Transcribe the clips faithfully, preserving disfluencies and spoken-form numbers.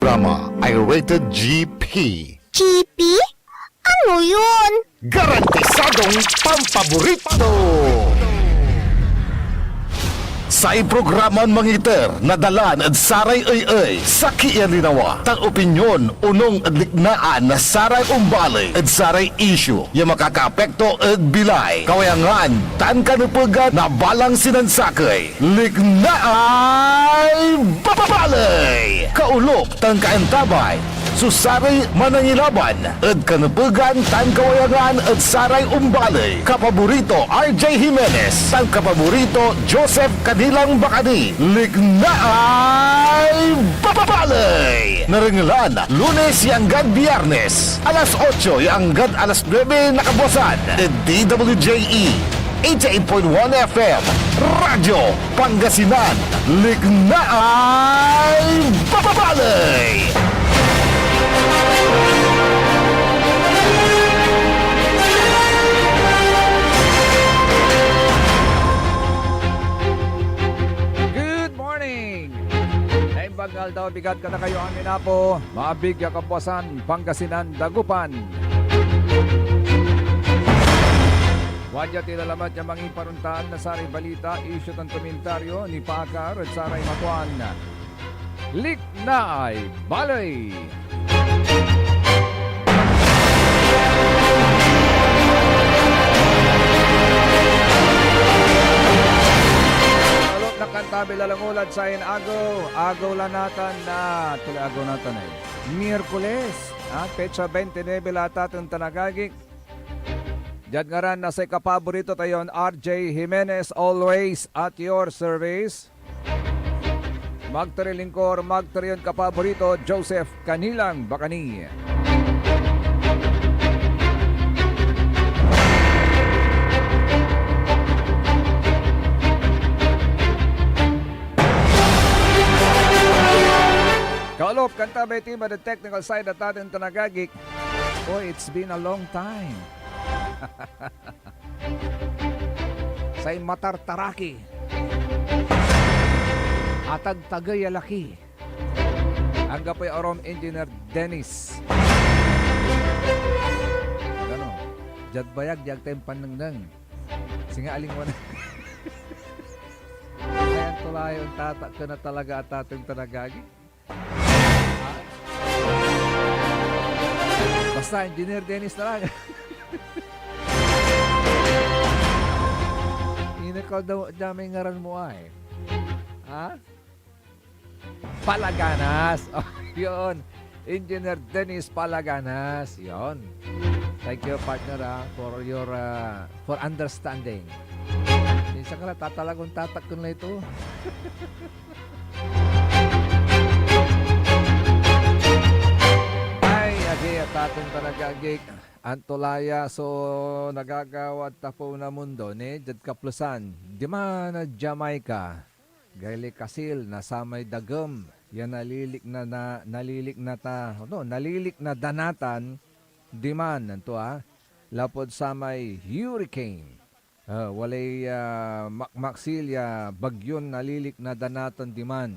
Programa ay rated G P. G P? Ano yun? Garantisadong pampaborito! Say programan mangiter na dalan ed saray ey-ey, sakey a linawa, tan opinyon onung ed liknaan na saray ombaley ed saray isyu ya makakaapekto ed bilay, kawayangan, tan kanepegan na balang sinansakey. Liknaay Baley! Kaolop tan kaantabay so saray manangilaban ed kanepegan tan kawayangan ed saray ombaley. Kapaborito R J Jimenez tan kapaborito Joseph Kadilang Bacani. Liknaay Baley! Narengelan Lunes ya anggad Biyernes, alas otso ya anggad alas nuebe na kabuasan, ed D W J E, eighty-eight point one F M, Radyo Pangasinan, Liknaay Baley! Good morning! Naimbag ya aldaw, bigat kadakayo amin, Apo. Maabig ya kabuasan, Pangasinan, Dagupan. Wadya ti lalamet ya mangiparontaan na saray balita, isyu tan komentaryo nipaakar ed saray matuan Liknaay Baley. Alok na kantabi lalangolad sayan agew, agew la natan na, tuloy agew natan ay Miyerkules, ah, petsa twenty-nine la, taten tan agagik. Diad ngaran na say kapaborito tayon R J Jimenez, always at your service. Magtari lingkor, magtari yon kapaborito, Joseph Kanilang Bacani. Kaolop, kantabi ti, ed technical side, a taten tan agagik. Oh, it's been a long time. Say matartaraki, atagtagey a laki, anggapoy arum, Engineer Dennis. Ano? Diad bayag, diag tayo pannengneng. Singa alingwan. Ayan, tulayon tatak ka na talaga, a taten tan agagik. Basta, Engineer Dennis na lang. Inekal daw dyan may ngaran mo ay. Ha? Palaganas. Oh, yun. Engineer Dennis Palaganas. Yun. Thank you, partner, ah, for your, ah, for understanding. Minsan ka lang, tatalagon tatak ko na ito. Ay, agi, a taten tan agagik. Antolaya so nagagawad tapew na mundo, ni, diad kaplesan. Diman na Jamaica, gaylay kasil na samay dagem ya nalilikna na, nalilikna ta, no, nalilikna da natan diman, anto, ah, lapud samay hurricane. Ah, walay, ah, makmaksil ya bagyon nalilikna da natan diman,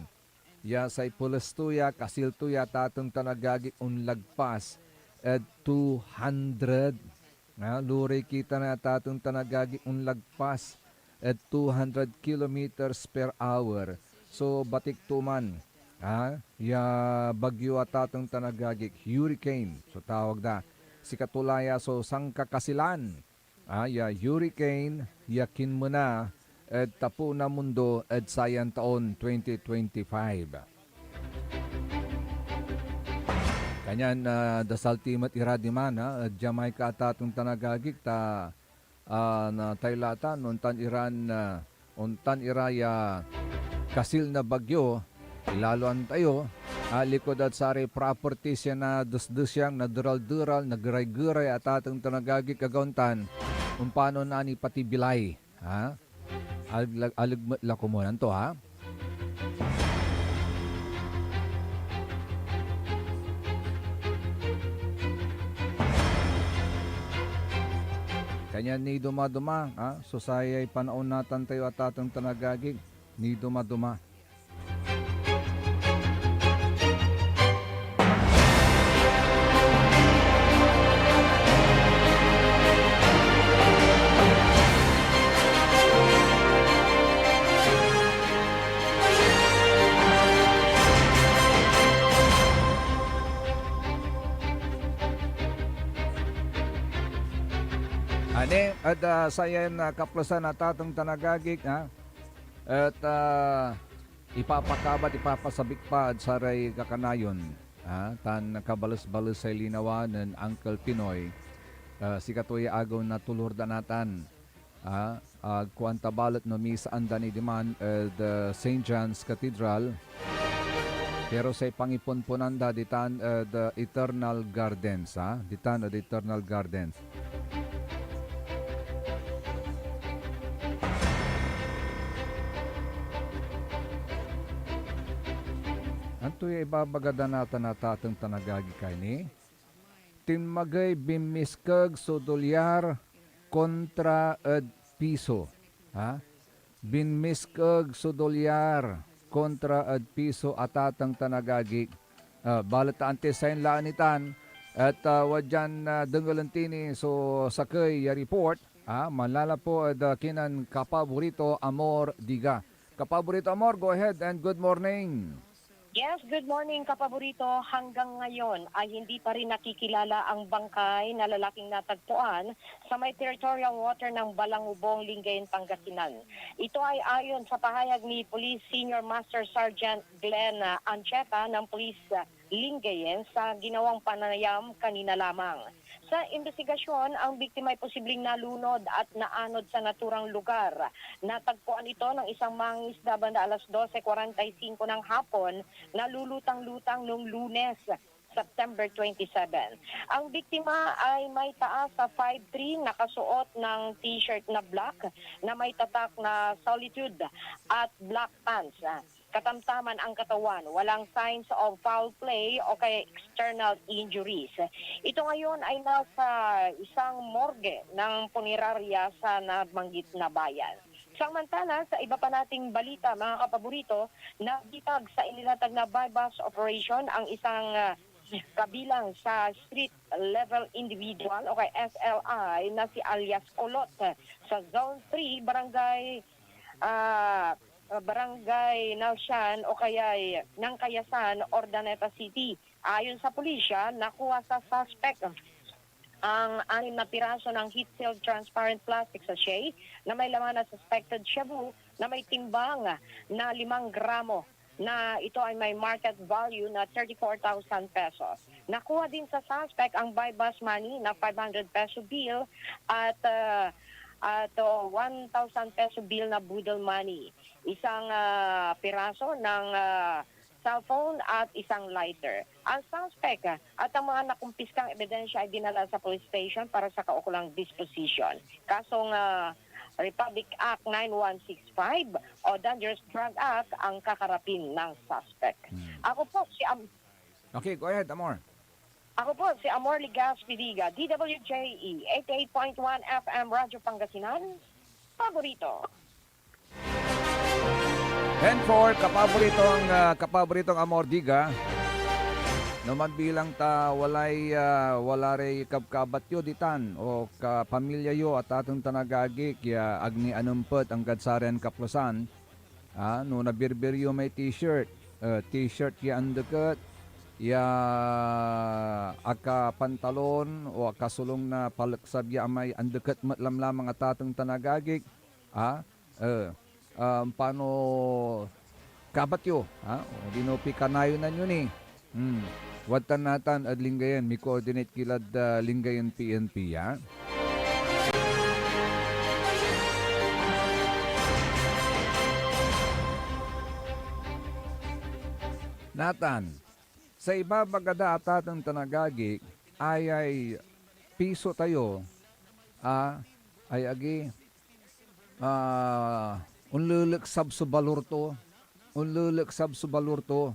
ya say pules to ya, kasil to ya, taten tan agagik, onlagpas ed two hundred. Ah, lurey kita na, taten tan agagik, onlagpas ed two hundred kilometers per hour. So, batik to man, ah, ya bagyo, a taten tan agagik, hurricane so tawag da. Sikato la ya so sankakasilan, ah, ya hurricane ya kinmena ed tapew na mundo ed sayan taon twenty twenty-five. Kanyan, ah, dasal ti met ira diman, ah, ed Jamaica, a taten tan agagik, ta, ah, na tayo la tan, ontan iran, ah, ontan ira ya kasil na bagyo, ilaloan tayo, ah, likud ed saray properties ya nadesdesyang, naderal-deral, nageray-geray, a taten tan agagik, agaw tan, ompano na ni pati bilay, ha? Aleg, aleg met la komun, anto, ha? Kanyan niduma-duma, ha? So, sayay panaon natan tayo, a taten tan agagik, niduma-duma. Ani, ed, ah, sayan, ah, kaplesan a tateng tan agagik, ah, et, ah, ipapakabat, ipapasabik pa ed saray kakanayon, ah, tan kabalesbalesay linawa nen Uncle Pinoy. Ah, sikatoy agew na tolor da natan, ah, agko anta balet no misaan da ni diman ed, ah, Saint John's Cathedral. Pero say pangiponponan da ditan ed, ah, Eternal Gardens, ah, ditan ed Eternal Gardens. Antoy ibabaga da natan a tateng tan agagi kay ni? Tinmagey binmiskeg so dolyar kontra ed piso, ha? Binmiskeg so dolyar kontra ed piso a tateng tan agagi. Ah, balet ta antis sayan laan itan, et, ah, wadyan, ah, dengelen ti ni so sakey ya report, ah, manlalapu ed, ah, kinen Kapaborito Amor Diga. Kapaborito Amor, go ahead and good morning. Yes, good morning, Kapaborito. Hanggang ngayon ay hindi pa rin nakikilala ang bangkay na lalaking natagpuan sa may territorial water ng Balangubong, Lingayen, Pangasinan. Ito ay ayon sa pahayag ni Police Senior Master Sergeant Glenn, ah, Ancheta ng Police, ah, Lingayen sa ginawang panayam kanina lamang. Sa imbestigasyon, ang biktima ay posibleng nalunod at naanod sa naturang lugar. Natagpuan ito ng isang mangingisda banda alas dose kuarenta y singko ng hapon na lulutang-lutang noong Lunes, September twenty-seven. Ang biktima ay may taas sa five three, nakasuot ng t-shirt na black na may tatak na Solitude at black pants. Katamtaman ang katawan, walang signs of foul play o kaya external injuries. Ito ngayon ay nasa isang morgue ng punerarya sa nabanggit na bayan. Samantala, sa iba pa nating balita, mga kapaborito, nabitag sa inilatag na buy-bust operation ang isang, ah, kabilang sa street level individual o kaya S L I na si alias Kolot sa Zone three, Barangay, ah, Barangay Nalsian o kaya Nangkayasan, Urdaneta City. Ayon sa pulisya, nakuha sa suspect ang anim na piraso ng heat-sealed transparent plastic sachet na may laman na suspected shabu na may timbang na limang gramo, na ito ay may market value na thirty-four thousand pesos. Nakuha din sa suspect ang buy-bust money na five hundred peso bill at, ah, at, oh, one thousand peso bill na boodle money, isang, ah, piraso ng, ah, cellphone at isang lighter. Ang suspect, ah, at ang mga nakumpiskang ebidensya ay dinala sa police station para sa kaukulang disposition. Kasong, ah, Republic Act nine one six five o Dangerous Drug Act ang kakarapin ng suspect. Hmm. Ako po si Am- Okay, go ahead, Amor. Ako po si Amor Ligas Pidiga, D W J E, eighty-eight point one F M Radyo Pangasinan, paborito. And for kapaboritong, ah, kapaboritong Amor Diga, no man bilang ta walay, ah, wala ray kabkabat yo ditan o kapamilya yo a tateng tan agagik ya ag ni anempet anggad saran kaplesan, ah, no nabirbir yo may t-shirt, eh, t-shirt ya andeket, ya akapantalon o akasolong na paleksab ya amay andeket met lamlamang a tateng tan agagik, ah, eh, ah, ompano kabat yo, ah, odino pikanayonan yo ni. Hmm. Wadtan natan ed Lingayen, mi-coordinate ki lad, ah, Lingayen P N P, ah. Natan, sa ibabaga da a tateng tan agagik, ayay piso tayo, ah, ay agi, ah, onleleksab so balor to, onleleksab so balor to,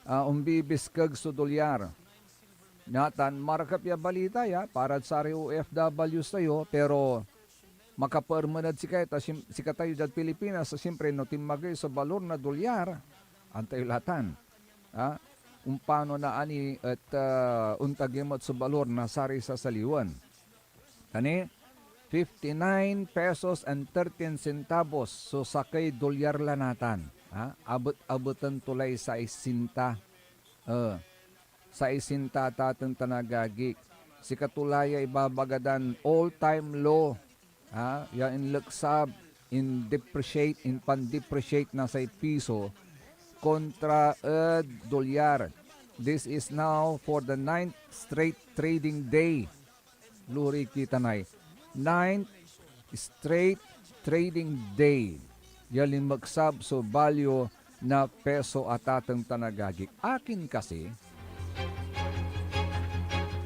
ah, ombibiskeg so dolyar. Natan, marakep ya balita ya, parad saray O F Ws tayo, pero makapermen ed sika-, ta sim-, sikatayo diad Pilipinas, ta siyempre, no tinmagey so balor na dolyar, antayo latan, ah, ompano naani et, ah, ontagey met so balor na saray sasaliwen. Kani, fifty-nine pesos and thirteen centavos so sakey dolyar la natan, ha? Abet-abeten to lay saisinta. Eh, saisinta tateng tan agagik. Sikato la ya ibabaga dan all-time low, ha, ya inleksab, in-depreciate, impan-depreciate na say piso kontra ed dolyar. This is now for the ninth straight trading day. Luri kita nay ninth straight trading day ya linmeksab so balyo na peso, atateng tan agagik. Akin kasi,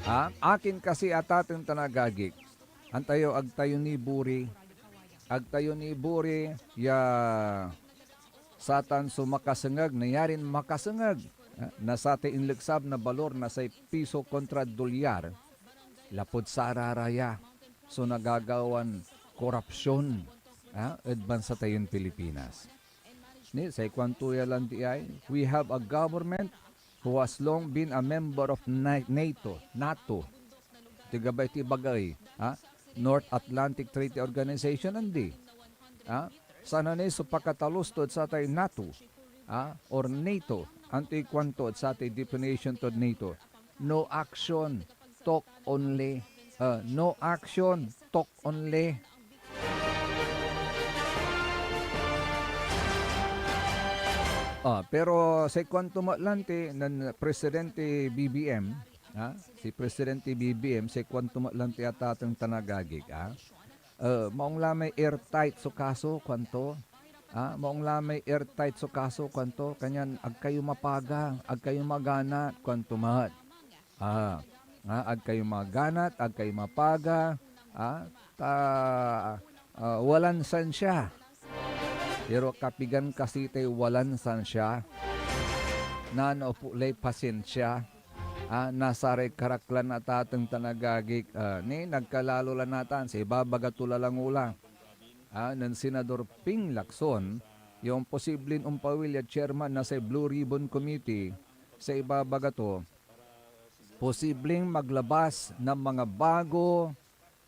ha? Akin kasi, atateng tan agagik, antayo, ag tayo niburi, ag tayo niburi ya satan so makasengeg, nayarin makasengeg, ha, na satay inleksab na balor na say piso kontra dolyar, lapud sararaya so nagagawan korupsyon, ha, ed bansa tayon Pilipinas. Ni, say kuanto ya lanti ay, "We have a government who has long been a member of Na-, nato, nato." Ti gabay ti bagay, ha? North Atlantic Treaty Organization, andi. Ha? Sananey so pakatalus tod satay nato, ha? Or nato. Antoy kuanto ed satay definition tod nato? No action, talk only. Ah, no action, talk only. Ah, pero say kuanto met lanti nen Presidente B B M, ha? Si Presidente B B M, say kuanto met lanti, atateng tan agagik, ha? Eh, maong la may airtight so kaso, kuanto. Ah, maong la may airtight so kaso, kuanto. Kanyan ag kayo mapaga, ag kayo maganat, kuanto met. Ah, ah, ag kayo maganat, ag kayo mapaga, ah, ta, ah, walan sansia. Pero kapigan kasi tay walan sansia? Nanaupo lay pasensia, ah, na saray karaklan, atateng tan agagik, ah, ni nagkalalo la natan, say ibabaga to la langola, ah, nen Senador Ping Lacson, ya imposibleng ompawil ya chairman na say Blue Ribbon Committee, say ibabaga to, posibleng maglabas na mga bago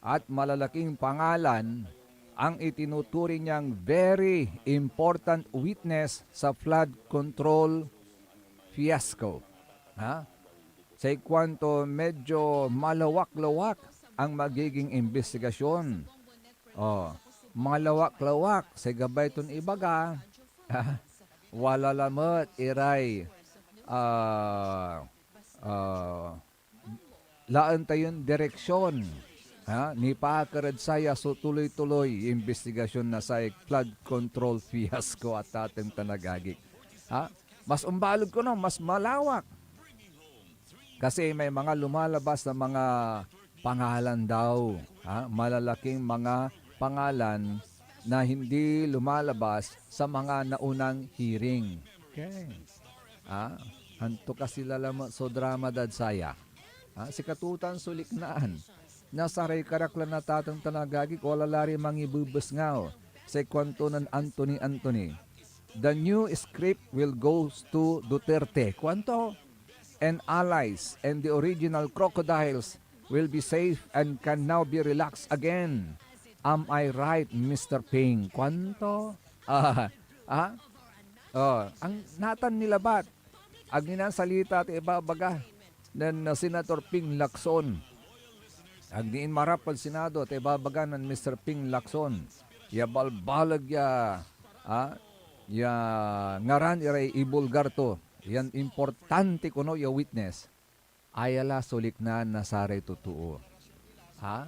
at malalaking pangalan ang itinuturing niyang very important witness sa flood control fiasco. Ha? Say kuanto, medyo malawak-lawak ang magiging imbestigasyon. Oh, malawak-lawak, say gabay ton ibaga, wala lamet iray, ah, ah, laen tayon direksyon, ha, nipaakar ed saya so tuloy-tuloy ya imbestigasyon na say flood control fiasco, atateng tan agagik. Ha? Mas ombaleg kono, mas malawak. Kasi may mga lumalabas na mga pangalan daw, ha? Malalaking mga pangalan na hindi lumalabas sa mga naunang hearing. Okay. Ah, anto kasi lalamet so drama dad saya? Ah, sikatotan so liknaan na saray karaklan, atateng tan agagik, wala la ray mangibebesngaw. Say kuanto nen Anthony Anthony, "The new script will go to Duterte," kuanto, "and allies and the original crocodiles will be safe and can now be relaxed again. Am I right, Mister Ping?" Kuanto? Ah, ah? Oh, ang natan ni labat, ag ni nansalita ta ibabaga nen, ah, Senator Ping Lacson. Ag ni inmarap ed Senado ta ibabaga nen Mister Ping Lacson ya balbaleg ya, ah, ya ngaran iray ibulgar to. Yan importante kono ya witness. Aya la so liknaan na saray totoo. Ha?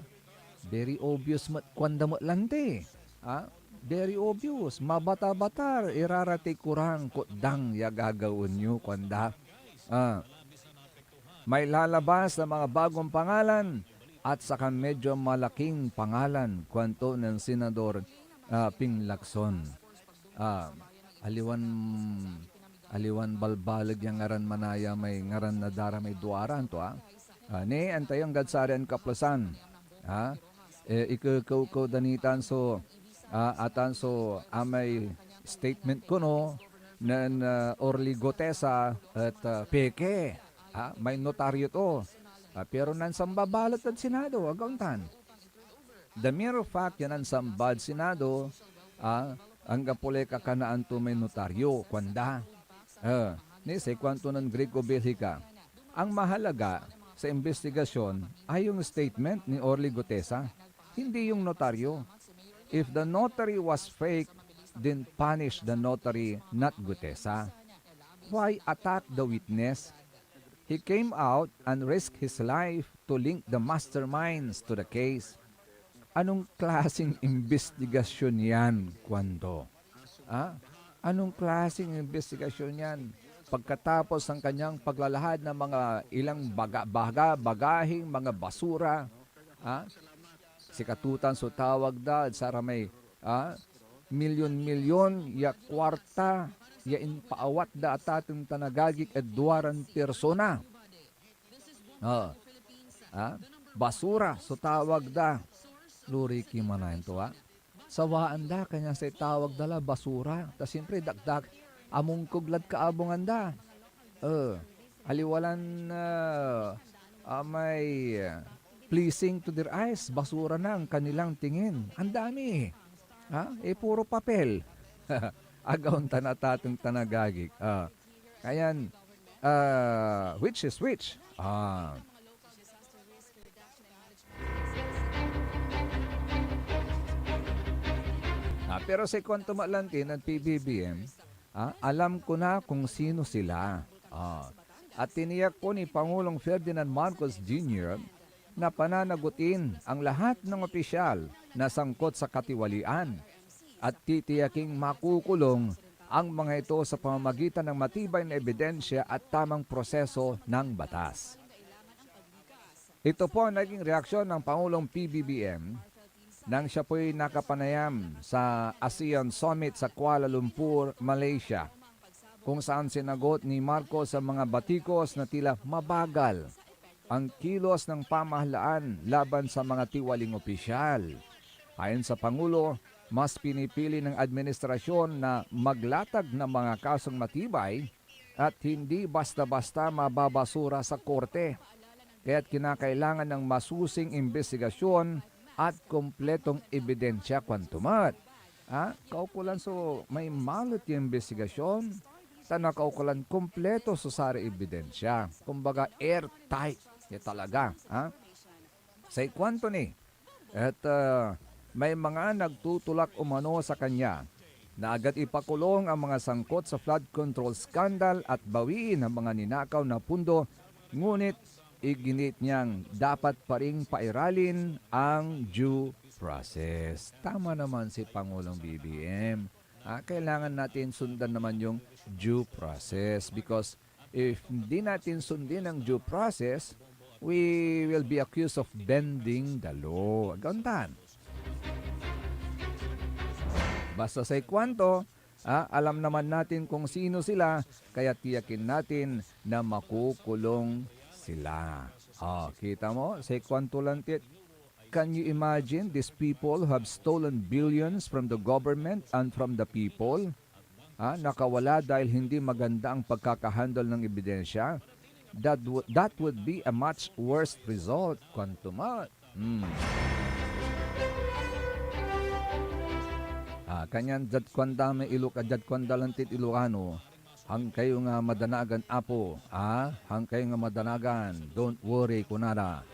Very obvious met, kuanda met lanti. Ha? Very obvious. Mabata-batar, iraratey korang, kutdang ya gagawaen yo, kuanda. Ah, may lalabas na mga bagong pangalan at saka medyo malaking pangalan, kuanto nen Senador, ah, Ping Lacson. Ah, aliwan, aliwan balbaleg ya ngaran manaya may ngaran na da ra may duaran to, ah. Ah, ni, antayo anggad saray ankaplesan, ah. Eh, ikekewkew da nitan so, ah, atan so, ah, may statement kono nen, ah, Orly Gutesa et, ah, peke, ah, may notaryo to. Ah, pero nansamba balet ed Senado, agaw tan. The mere fact ya nansambad Senado, ah, anggapo lay kakanaan to may notaryo, kuanda. Eh, ni say kuanto nen Greg Obelica, ang mahalaga, sa imbestigasyon ay yung statement ni Orly Gutesa, hindi yung notaryo. If the notary was fake, then punish the notary, not Gutesa. Why attack the witness? He came out and risked his life to link the masterminds to the case. Anong klaseng imbestigasyon yan, kuanto? Ah, anong klaseng imbestigasyon yan? Pagkatapos ng kanyang paglalahad ng mga ilang baga-, baga-, bagaheng mga basura, ah, sikatutan so tawag da ed saramay, ah, milyon-milyon ya kuarta ya impaawat da, atateng tan agagik, ed duaran persona. Oh. Ah, basura so tawag da. Luri ki manayon to, ah. Sawaan da, kanyan say tawag da la basura. Ta siyempre, dakdak, amongkog lad kaabungan da. Eh, aliwa lan, ah, ah, may, ah, pleasing to their eyes, basura na ang kanilang tingin. Ang dami. Ha? Eh, puro papel. Agaw tan atateng tan agagik. Ah. Ayan. Ah, which is which? Ah. Ah, pero say kuanto met lanti nen P B B M, ah, alam ko na kung sino sila. Ah, at tiniyak ko ni Pangulong Ferdinand Marcos Junior na pananagutin ang lahat ng opisyal na sangkot sa katiwalian at titiyaking makukulong ang mga ito sa pamamagitan ng matibay na ebidensya at tamang proseso ng batas. Ito po ang naging reaksyon ng Pangulong P B B M nang siya po'y nakapanayam sa ASEAN Summit sa Kuala Lumpur, Malaysia, kung saan sinagot ni Marcos ang mga batikos na tila mabagal ang kilos ng pamahalaan laban sa mga tiwaling opisyal. Ayon sa Pangulo, mas pinipili ng administrasyon na maglatag ng mga kasong matibay at hindi basta-basta mababasura sa korte. Kaya't kinakailangan ng masusing imbestigasyon at kompletong ebidensya, kuanto met. Ah, kaukolan so may malet ya imbestigasyon, tan nakaukolan kompleto so saray ebidensya. Kumbaga, airtight ya talaga, ah. Say kuanto ni, et, ah, may mga nagtutulak umano sa kanya na agad ipakulong ang mga sangkot sa flood control scandal at bawiin ang mga ninakaw na pondo, ngunit iginit niyang dapat pa ring pairalin ang due process. Tama naman si Pangulong B B M. Ah, kailangan natin sundan naman yung due process because if hindi natin sundin ang due process, we will be accused of bending the law. Agaw tan. Basta say kuanto, ah, alam naman natin kung sino sila, kaya tiyakin natin na makukulong sila. Ah, kita mo? Say kuanto lanti et, can you imagine these people who have stolen billions from the government and from the people? Ah, nakawala dahil hindi maganda ang pagkakahandle ng ebidensya? That, w- that would be a much worse result, kuanto met. Hmm. Ah, kanyan diad kuanda may Ilok-, diad kuanda lantid Ilocano, "Hang kayo nga madanagan, Apo, ah? Hang kayo nga madanagan, don't worry," kunada.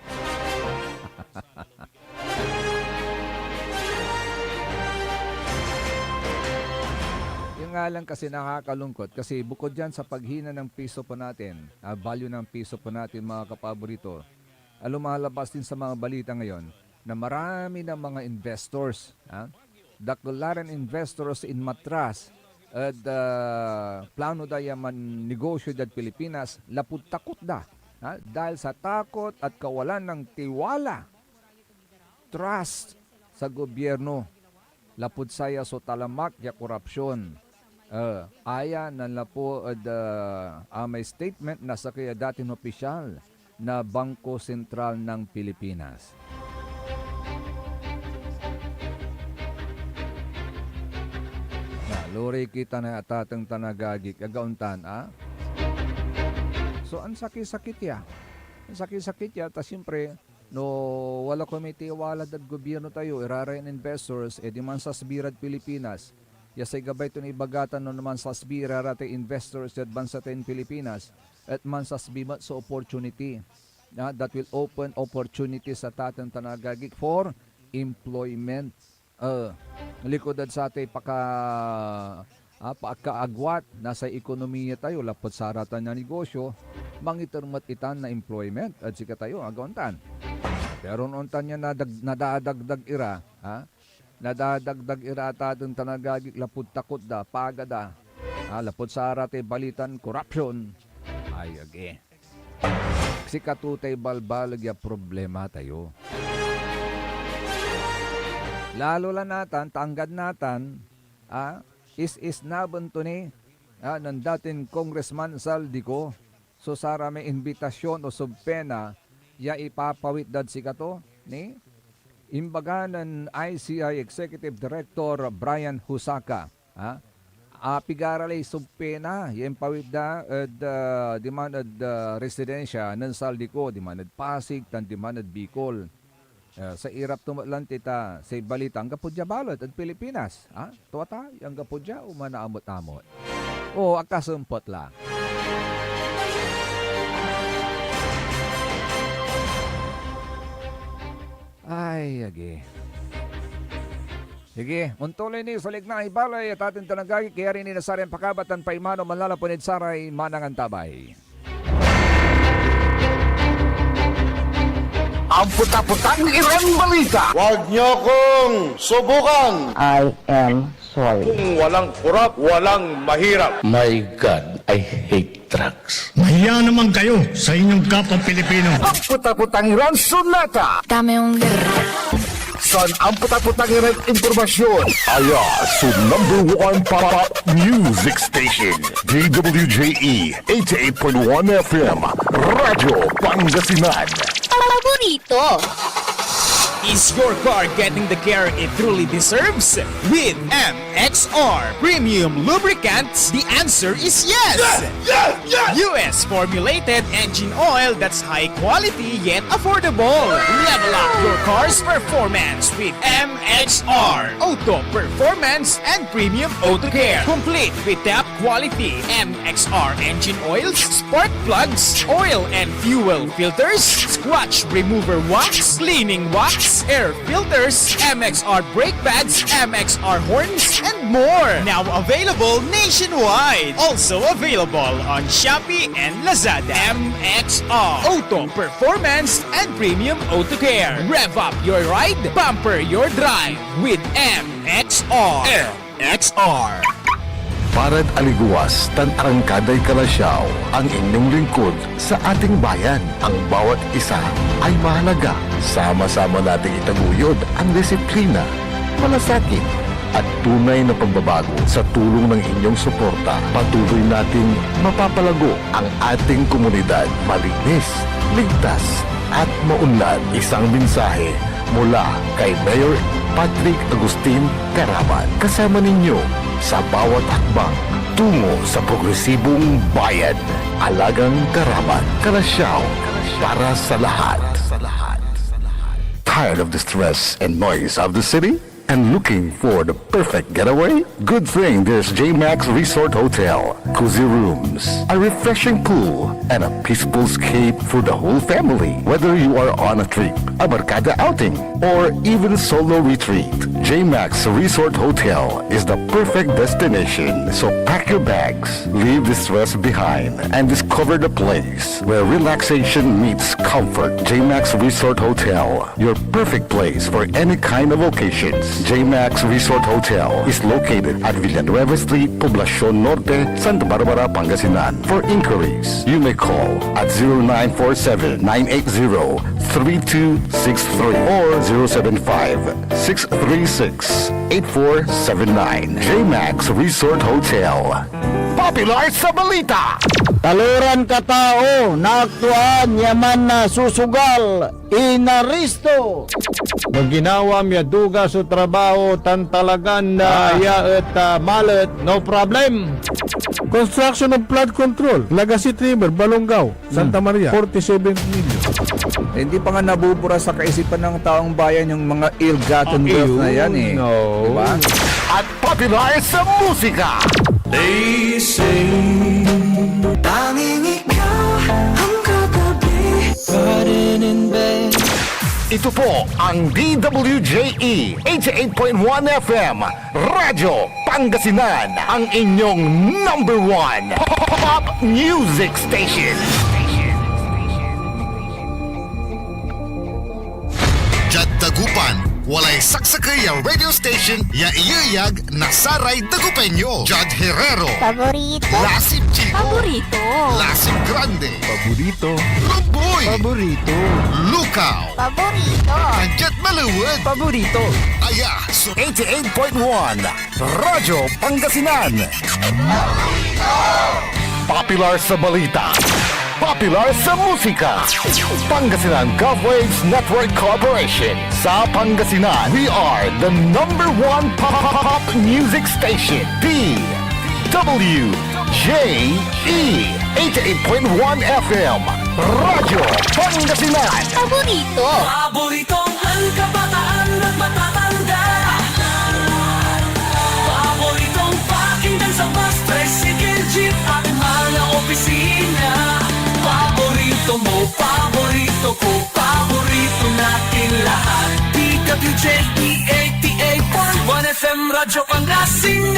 Yung nga lang kasi nakakalungkot kasi bukod dyan sa paghina ng piso po natin, ah, value ng piso po natin, mga kapaborito, ah, lumalabas din sa mga balita ngayon na marami na mga investors, ah, dakelaran investors in matras ed, ah, plano da ya mannegosyo diad Pilipinas lapud takot da, ah, dahil sa takot at kawalan ng tiwala, trust sa gobyerno lapud saya so talamak ya korupsyon. Eh, aya nanlapu ed, ah, amay statement na sakey a datin opisyal na Bangko Sentral ng Pilipinas. Na, luri kita na atateng tan agagik, agaon tan, ah? So, ansakit-sakit ya. Ansakit-sakit ya, ta siyempre, no wala koy mitiwala dad gobyerno tayo, ira ray investors, edi mansasbi rad Pilipinas. Ya say gabay ton ibaga tan no mansasbi ira ratay investors diad bansa tayon Pilipinas, et mansasbi met so opportunity. ah, that will open opportunities sa taten tan agagik for employment. Eh, likud ed satay paka-, ah, pakaagwat na say ekonomiya tayo lapud saratan ya negosyo, mangiter met itan na employment ed sikatayo, agaw ontan. Pero no ontan ya nadag-, nadadagdag ira, ah, nadadagdag ira taten tan agagik lapud takot da, paga da, ah, lapud saratay balitan korupsyon. Ay, agi. Sikato tay balbaleg ya problema tayo. Lalo la natan, ta anggad natan, ah, is-isnaben to ni, ah, nen datin Congressman Zaldy Co so saramay imbitasyon o subpena ya ipapawit dad sikato, ni? Imbaga nen I C I Executive Director Brian Husaka, ha? Ah, pigara lay subpena ya impawit da ed, ah, diman ed, ah, residensya nen Zaldy Co, diman ed Pasig tan diman ed Bicol. Ah, say irap to met lan tita, say balita, anggapo dia balet ed Pilipinas, ha? Tua ta, anggapo dia, o manaamot-amot. O, akasempet la. Ay, agi. Sige, ontuloy ni so likna ibalay at atin tan agagi, kayari ni na saray pakabatan paimano manlalapud ed saray manangantabay. Ampot-apotang iran balita. Huwag niyo akong subukan. I am sorry. Kung walang korap, walang mahirap. My God, I hate drugs. Mahiya naman kayo sa inyong kapwa Pilipino. Ampot-apotang iran sonata. Dame un San ampot-apotang iran impormasyon. Aya so number one pop music station, D W J E eighty-eight point one F M, Radyo Pangasinan. Paborito. Is your car getting the care it truly deserves? With M X R Premium Lubricants, the answer is yes! Yes! Yes! Yes! U S formulated engine oil that's high quality yet affordable. Level up your car's performance with M X R Auto Performance and Premium Auto Care. Complete with top quality M X R engine oils, spark plugs, oil and fuel filters, scratch remover wax, cleaning wax, air filters, M X R brake pads, M X R horns, and more. Now available nationwide. Also available on Shopee and Lazada. M X R Auto Performance and Premium Auto Care. Rev up your ride, pamper your drive with M X R. M X R. Parad aligewas tan arangkaday Calasiao, ang inyong lingkod sa ating bayan. Ang bawat isa ay mahalaga. Sama-sama nating itaguyod ang disiplina, malasakit, at tunay na pagbabago. Sa tulong ng inyong suporta, patuloy nating mapapalago ang ating komunidad. Malinis, ligtas, at maunlad. Isang mensahe mula kay Mayor Patrick Agustin Caraman. Kasama ninyo sa bawat hakbang tungo sa progresibong bayan. Alagang Caraman, Calasiao, para sa lahat. Tired of the stress and noise of the city? And looking for the perfect getaway? Good thing there's J-Max Resort Hotel. Cozy rooms, a refreshing pool, and a peaceful escape for the whole family. Whether you are on a trip, a barkada outing, or even solo retreat, J-Max Resort Hotel is the perfect destination. So pack your bags, leave the stress behind, and discover the place where relaxation meets comfort. J-Max Resort Hotel, your perfect place for any kind of occasions. J-Max Resort Hotel is located at Villanueva Street, Poblacion Norte, Santa Barbara, Pangasinan. For inquiries, you may call at zero nine four seven, nine eight zero, three two six three or zero seven five, six three six, eight four seven nine. J-Max Resort Hotel. Popular sa balita. Taloran katao, naaktuaan ya man na susugal, inaresto. No ginawam ya duga so trabaho tan talagan, ah, aya et, ah, malet, no problem. Construction of flood control, Lagasit River, Balonggao, Santa Maria, forty-seven million. Eh, hindi pa nga nabubura sa kaisipan ng taong bayan yung mga ill-gotten wealth na yan, eh. Di ba? At popular sa musika. They say Tanging ikaw ang katabi. Ito po ang D W J E eighty-eight point one F M, Radyo Pangasinan, ang inyong number one pop music station. Diad Dagupan, walay saksakey ya radio station ya iyeyag na saray Dagupeño. Jad Herrero. Paborito. Lasip Chico. Paborito. Lasip Grande. Paborito. Rumboy. Paborito. Lukaw. Paborito. Diad Maliwet. Paborito. Aya so eighty-eight point one Radyo Pangasinan. Popular sa balita. Popular sa musika. Pangasinan Gov Waves Network Corporation. Sa Pangasinan, we are the number one pop, pop, pop music station. D W J E eighty-eight point one F M. Radyo Pangasinan. Paborito. Paboritong kabataan at matatanda. Paboritong pakinggan sa bus, tricycle, jeep at mga opisina. Paborito mo, paborito ko, paborito natin lahat. D W J E eighty-eight point one F M Radyo Pangasinan.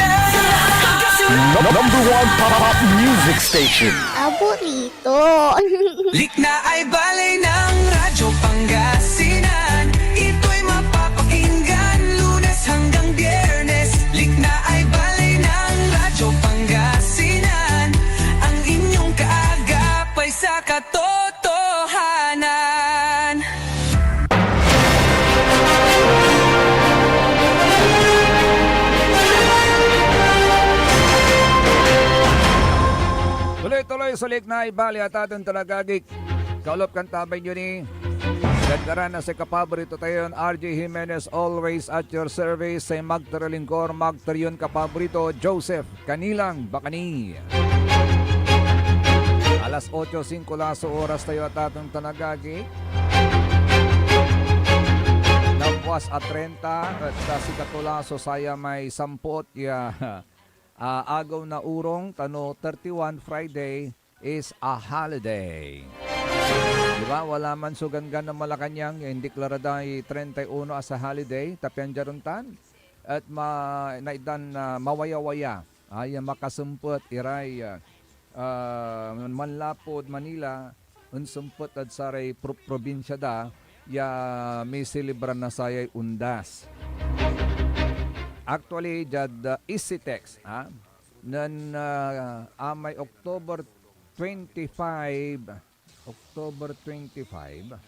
Pangasinan. Number one pop music station. Paborito. Likna ay baley ng Radyo Pangasinan. Ito'y mapapakinggan Lunes hanggang Biyernes. Likna ay baley ng Radyo Pangasinan. Ang inyong kaagap ay sa katotohanan. Tuloy-tuloy so likna ay baley, atatan tan agagi. Kaulop kan tabay yo ni. Ganda na si kapaborito tayon R J Jimenez, always at your service. Say magter a lingkor, magter yon kapaborito, Joseph Canilang Bacani. Alas otso singko la so oras tayo, atatan tan agagi. Nabuas a trenta, et, ah, sikato la so saya may sampot ya, ah, agew na urong, ta no thirty-one, Friday, is a holiday. Di ba? Wala man so ganggan na Malacañang ya indeklara day treinta y uno as a holiday, ta pian dia ontan, et ma-, naitdan na mawayawaya, ah, ya makasempet iray, ah, ah, manlapud Manila, onsempet ed saray pro-, probinsia da ya miselebra na sayay Undas. Actually, diad, ah, Easy Text, ah, nen, ah, amay October twenty-five, October twenty-five.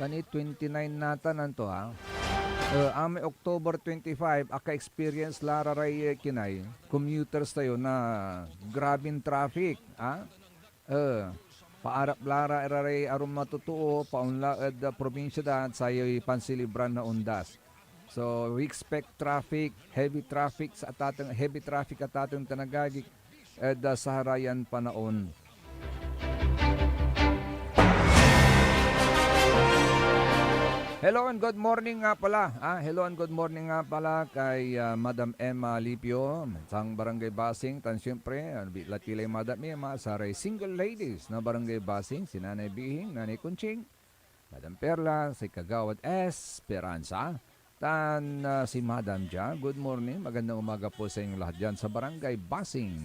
Kani twenty-nine natan anto, ha? Eh, amay October twenty-five, aka-experience la ra ray, eh, kinay commuters tayo na grabing traffic, ha? Eh, paarap la ra ira ray arum a totoo, paonla ed, ah, probinsya da, et sayoy panselebran na Undas. So, we expect traffic, heavy traffic sa atateng, heavy traffic atateng tan agagi ed, ah, sarayan panaon. Hello and good morning nga pala, ah, hello and good morning nga pala kay, ah, Madam Emma Lipio, sang Barangay Basing, tan siyempre, ah, bi-, lati lay Madam Emma, saray single ladies na Barangay Basing, si Nanay Bihing, Nanay Conching, Madam Perla, si Kagawad Esperanza, tan, ah, si Madam Dia. Good morning, magandang umaga po sa inyong lahat diyan sa Barangay Basing.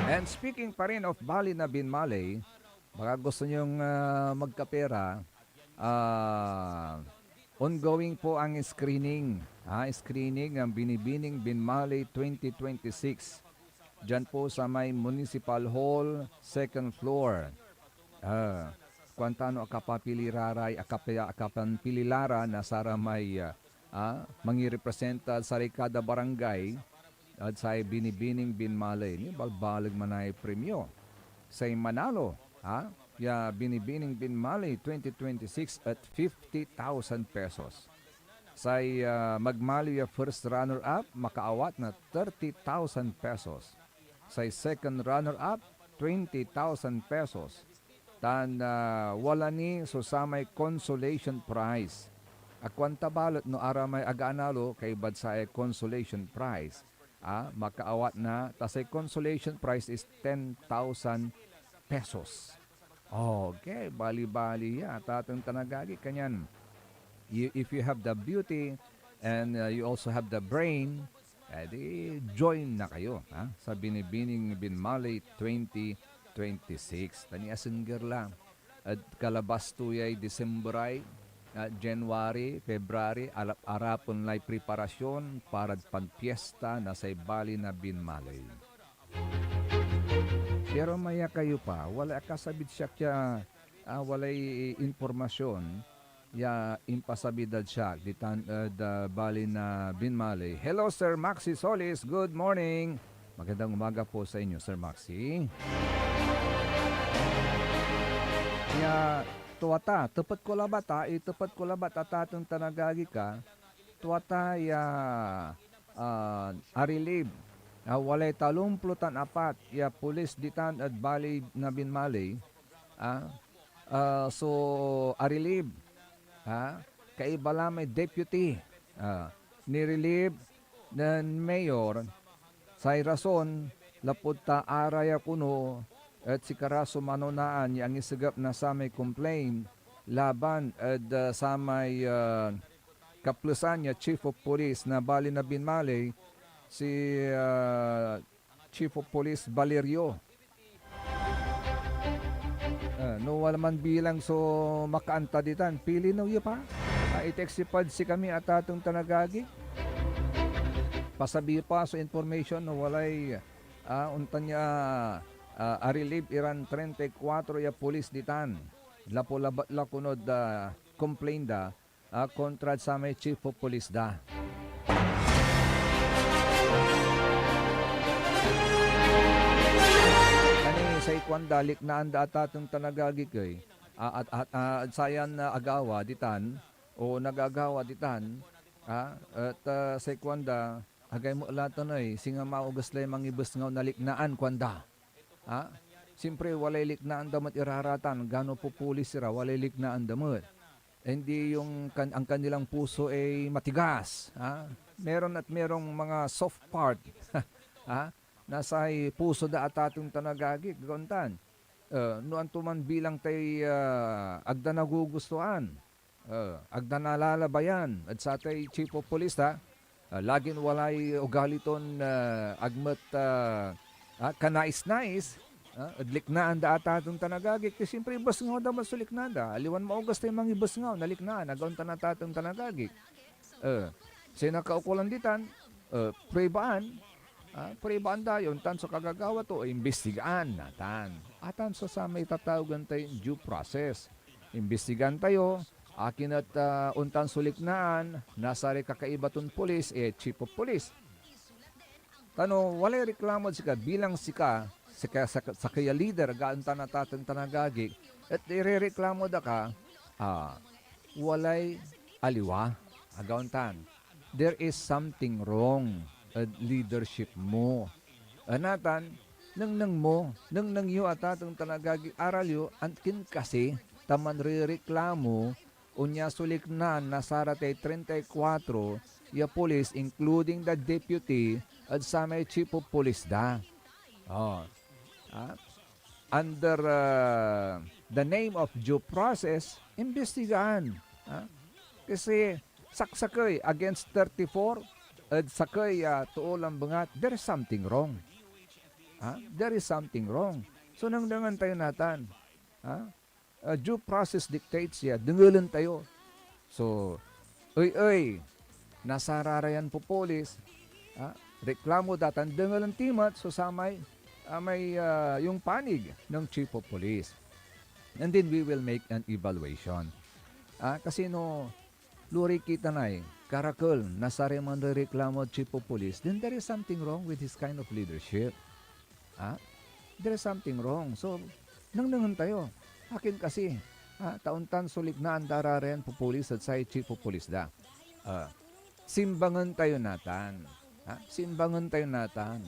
And speaking pa rin of Bali na Binmaley, baka gusto nyong, ah, magkapera, ah, ongoing po ang screening, ah, screening ng Binibining Binmaley twenty twenty-six. Diyan po sa may Municipal Hall, second floor. Ah, kuan ta no akapapili ra ray, akapia-, akapanpili la ra na saramay, ah, ah, mangirepresenta ed saray kada barangay ed say Binibining Binmaley. Ni balbaleg manay premyo. Say manalo, ha, ya Binibining Binmaley twenty twenty-six et fifty thousand pesos. Say, ah, magmaliw ya first runner-up, makaawat na thirty thousand pesos. Say second runner-up, twenty thousand pesos. Tan, ah, wala ni so samay consolation prize. Akuan ta balet no aramay aga analo, kaibad say consolation prize. Ah, makaawat na, ta say consolation prize is ten thousand pesos. Okay, bali-bali ya, atateng tan agagi, kanyan you, if you have the beauty and, uh, you also have the brain, eh, di join na kayo, ha, sa Binibining Binmaley twenty twenty-six. Ta niasengger la ed kalabas to yay Disember ay, ah, January, February, arap-arapen lay preparasyon parad panpiesta na say bali na Binmaley. Pero maya kayo pa, walay akasabid siak ya, ah, walay impormasyon ya impasabi dad siak ditan ed, ah, bali na Binmaley. Hello, Sir Maxi Solis. Good morning. Magandang umaga po sa inyo, Sir Maxi. Ya, tua ta, tepet ko labat, ah, itepet ko labat, atateng tan agagi ka, tua ta ya, ah, a-relieve, ah, walay talomplo tan apat ya pulis ditan ed bali na Binmaley, ah, ah, so a-relieve, ah, kaiba la may deputy, ah, ni-relieve nen mayor. Say rason, lapud ta araya kono et sikara so manonaan ya angisegep na samay complaint laban ed, ah, samay, ah, kaplesan ya Chief of Police na bali na Binmaley, si, ah, Chief of Police Valerio. Ah, no wala man bilang so makaanta ditan, pilinew yo pa. Ah, i-text yo pad sikami, atateng tan agagi. Pasabi pa so information no walay, ah, ontan ya, ah, a-relieve iran treinta y cuatro ya pulis ditan. Lapu labat la konod, ah, complain da, ah, kontrad samay chief of police da. Ani say kuanda, liknaan da atateng tan agagi ey, ah, at, at, ah, sayan, ah, agawa ditan, o nagagawa ditan, ah, et, ah, say kuanda, agay met la tan ey, singa maoges lay mangibesngaw na liknaan, kuanda. Ha? Siyempre, walay liknaan da met iraratan, gano pupulis ira, walay liknaan da met. Hindi yung kan-, ang kanilang puso ay matigas, ha? Meron at merong mga soft part, ha? Nasay puso da atateng tan agagi, gagantan. Eh, no antoman bilang tay, ah, agda nagugustuhan. Eh, agda nalalabayan ed satay chief of police, ha? Ah, lagin walay ugali ton, ah, agmet, ah, ah, kanais-nais, ah, ed liknaan da atateng tan agagi. Ti siyempre, ibesngaw da met so liknaan da. Aliwan maoges tay mangibesngaw na liknaan, agawa tan atateng tan agagi. Eh, say nakaukolan ditan, eh, pruebaan, ah, pruebaan da ya ontan so kagagawa to, imbistigaan, natan. Atan so samay tatawagen tay due process. Imbistigaan tayo, akin et, ah, ontan so liknaan na saray kakaiba ton pulis, eh, chief of police. Ta no walay reklamod sika bilang sika, sika, saka, sakey a lider, agawa tan atateng tan agagi, et irereklamo da ka, ah, walay aliwa, agawa tan. There is something wrong ed leadership mo. Natan, nengneng mo, nengneng yo, atateng tan agagi, aral yo, akin kasi ta manrereklamo, onya so liknaan na saratay treinta y cuatro ya pulis, including the deputy, ed samay chief of police da. Oh. Ah, under, ah, the name of due process, imbestigaan. Ah, kasi saksakey against thirty-four ed sakey a too lambengat, there is something wrong. Ah, there is something wrong. So, nengnengen tayo natan. Ah, ah, due process dictates ya, dengelen tayo. So, ey, ey, na sararayan popolis, ah, reklamo da tan dengelen ti met so samay, ah, may, ah, yung panig ng chief of police. And then we will make an evaluation. Ah, kasi no, luri kita nay karakel na saray manrereklamo ed chief of police, then there is something wrong with his kind of leadership. Ah, there is something wrong. So, nengnengen tayo. Akin kasi, ah, ta ontan so liknaan da ra ran popolis ed say chief of police da. Ah, simbangen tayo natan. Ah, simbangen tayo natan.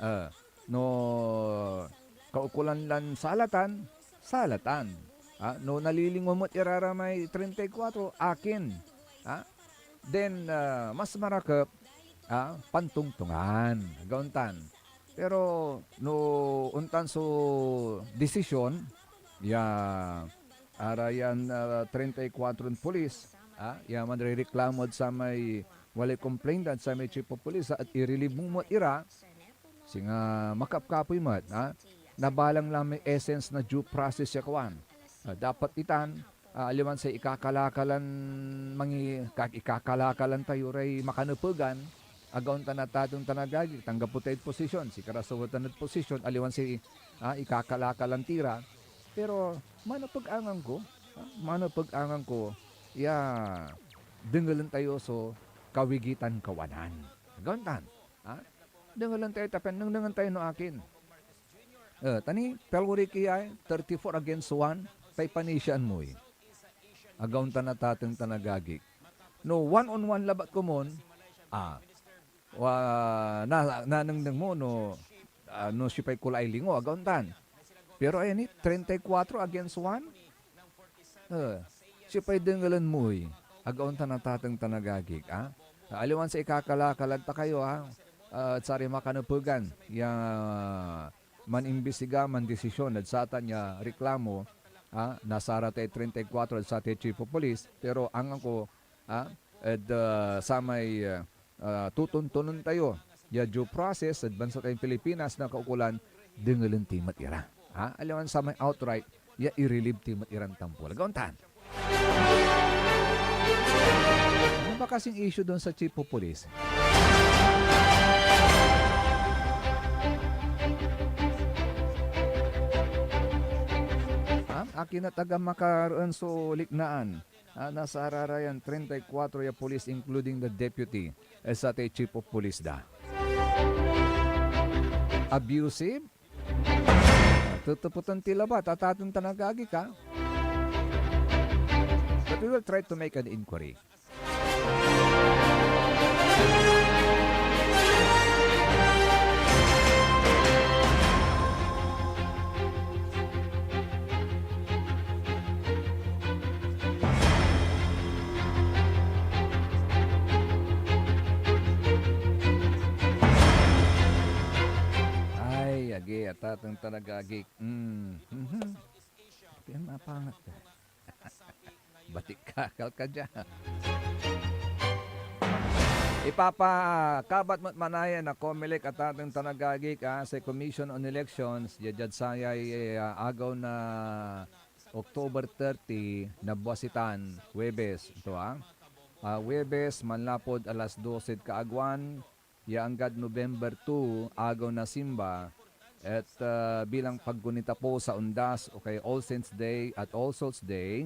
Ah, no kaukolan lan salatan, salatan. Ah, no nalilingo met ira ra may treinta y cuatro, akin. Ah, then, ah, mas marakep, ah, pantongtongan. Aga ontan. Pero no ontan so desisyon ya ara yan, ah, treinta y cuatro polis, ah, ya manrereklamo ed samay walay complainant, samay chief of police, ah, et i-relieve mo met ira, singa makapkapoy met, ah, nabalang la may essence na due process ya kuan. Ah, dapat itan, ah, aliwan say ikakalakalan mangi-, ka-, ikakalakalan tayo ray makanepegan, aga ontan a tateng tan agagi, anggapo tayo'd posisyon, sikara so wetan ed posisyon, aliwan say, ah, ikakalakalan tira. Pero manepeg angan ko, ah, manepeg angan ko ya dengelen tayo so kawigitan kawanan. Aga ontan, ah, dengelen tayo ta pian nengnengen tayo no akin. Eh, ta ni, pelori ki ay, thirty-four against one, pay panisiaan mo, eh. Aga ontan a tateng tan agagi. No one on one labat komon, ah, wa-, na-, nanengneng mo no, ah, no siopay kulaay lingo, aga ontan. Pero ayan ni, treinta y cuatro against one? Eh, siopay dengelen mo, eh? Aga ontan a tateng tan agagi, ah? Aliwan sa ikakalakalan ta kayo, ah, ah, saray makanepegan ya manimbisiga, mandesisyon ed satan ya reklamo, ah, na saratay treinta y cuatro ed satay chief of police, pero anggan ko, ah, ed, ah, samay, ah, ah, tutuntunen tayo ya due process ed bansa tayon Pilipinas na kaukolan, dengelen ti met ira. Ah, aliwan samay outright ya i-relieve ti met iran tampol. Aga ontan. Ano ba kasing issue doon sa chief of police? Ha? Akin a taga Makareen so liknaan, ah, na sararayan treinta y cuatro ya pulis, including the deputy, eh, satay chief of police da. Abusive? Ah, tutuputan ti labat, atateng tan agagi ka. But we will try to make an inquiry. Ay, agi, atateng tan agagi. Mm, mhm. Pian mapangat ka. Batik kakal ka dia. Ipapakabat met manaya na Comelec, atateng tan agagi, ah, say Commission on Elections, dia diad sayay, ah, agew na October thirty na buas itan, Huwebes. Ito, ah. Ah, Huwebes, manlapud alas dose ed kaagewan, ya anggad November two, Agew na Simba, et, ah, bilang paggunita po sa Undas o kay All Saints Day at All Souls Day,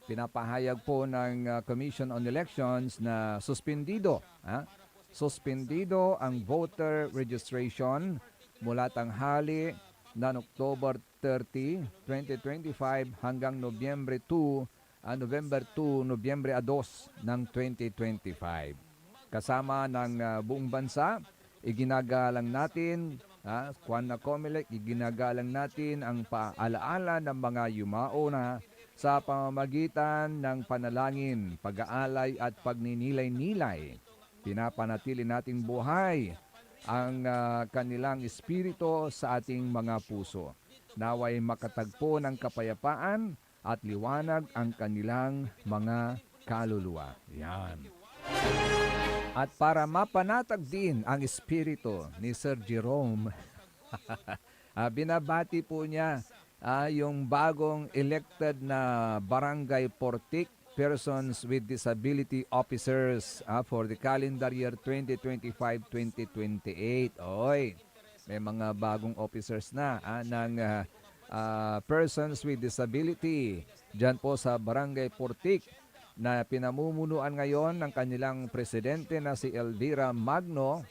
pinapahayag po ng, ah, Commission on Elections na suspendido, ah, suspendido ang voter registration mula tanghali ng October thirty, twenty twenty-five hanggang Nobyembre two, ah, November two, Nobyembre a dos ng twenty twenty-five. Kasama ng, ah, buong bansa, iginagalang natin, ah, kuan na Comelec, iginagalang natin ang paalaala ng mga yumaona sa pamamagitan ng panalangin, pag-aalay at pagninilay-nilay. Pinapanatili nating buhay ang, ah, kanilang espiritu sa ating mga puso. Naway makatagpo ng kapayapaan at liwanag ang kanilang mga kaluluwa. Yan. At para mapanatag din ang espiritu ni Sir Jerome, ah, binabati po niya, ah, yung bagong elected na Barangay Portik Persons with Disability Officers, ah, for the calendar year twenty twenty-five, twenty twenty-eight. Oy, may mga bagong officers na, ah, ng, ah, ah, Persons with Disability diyan po sa Barangay Portik na pinamumunuan ngayon ng kanilang presidente na si Elvira Magno,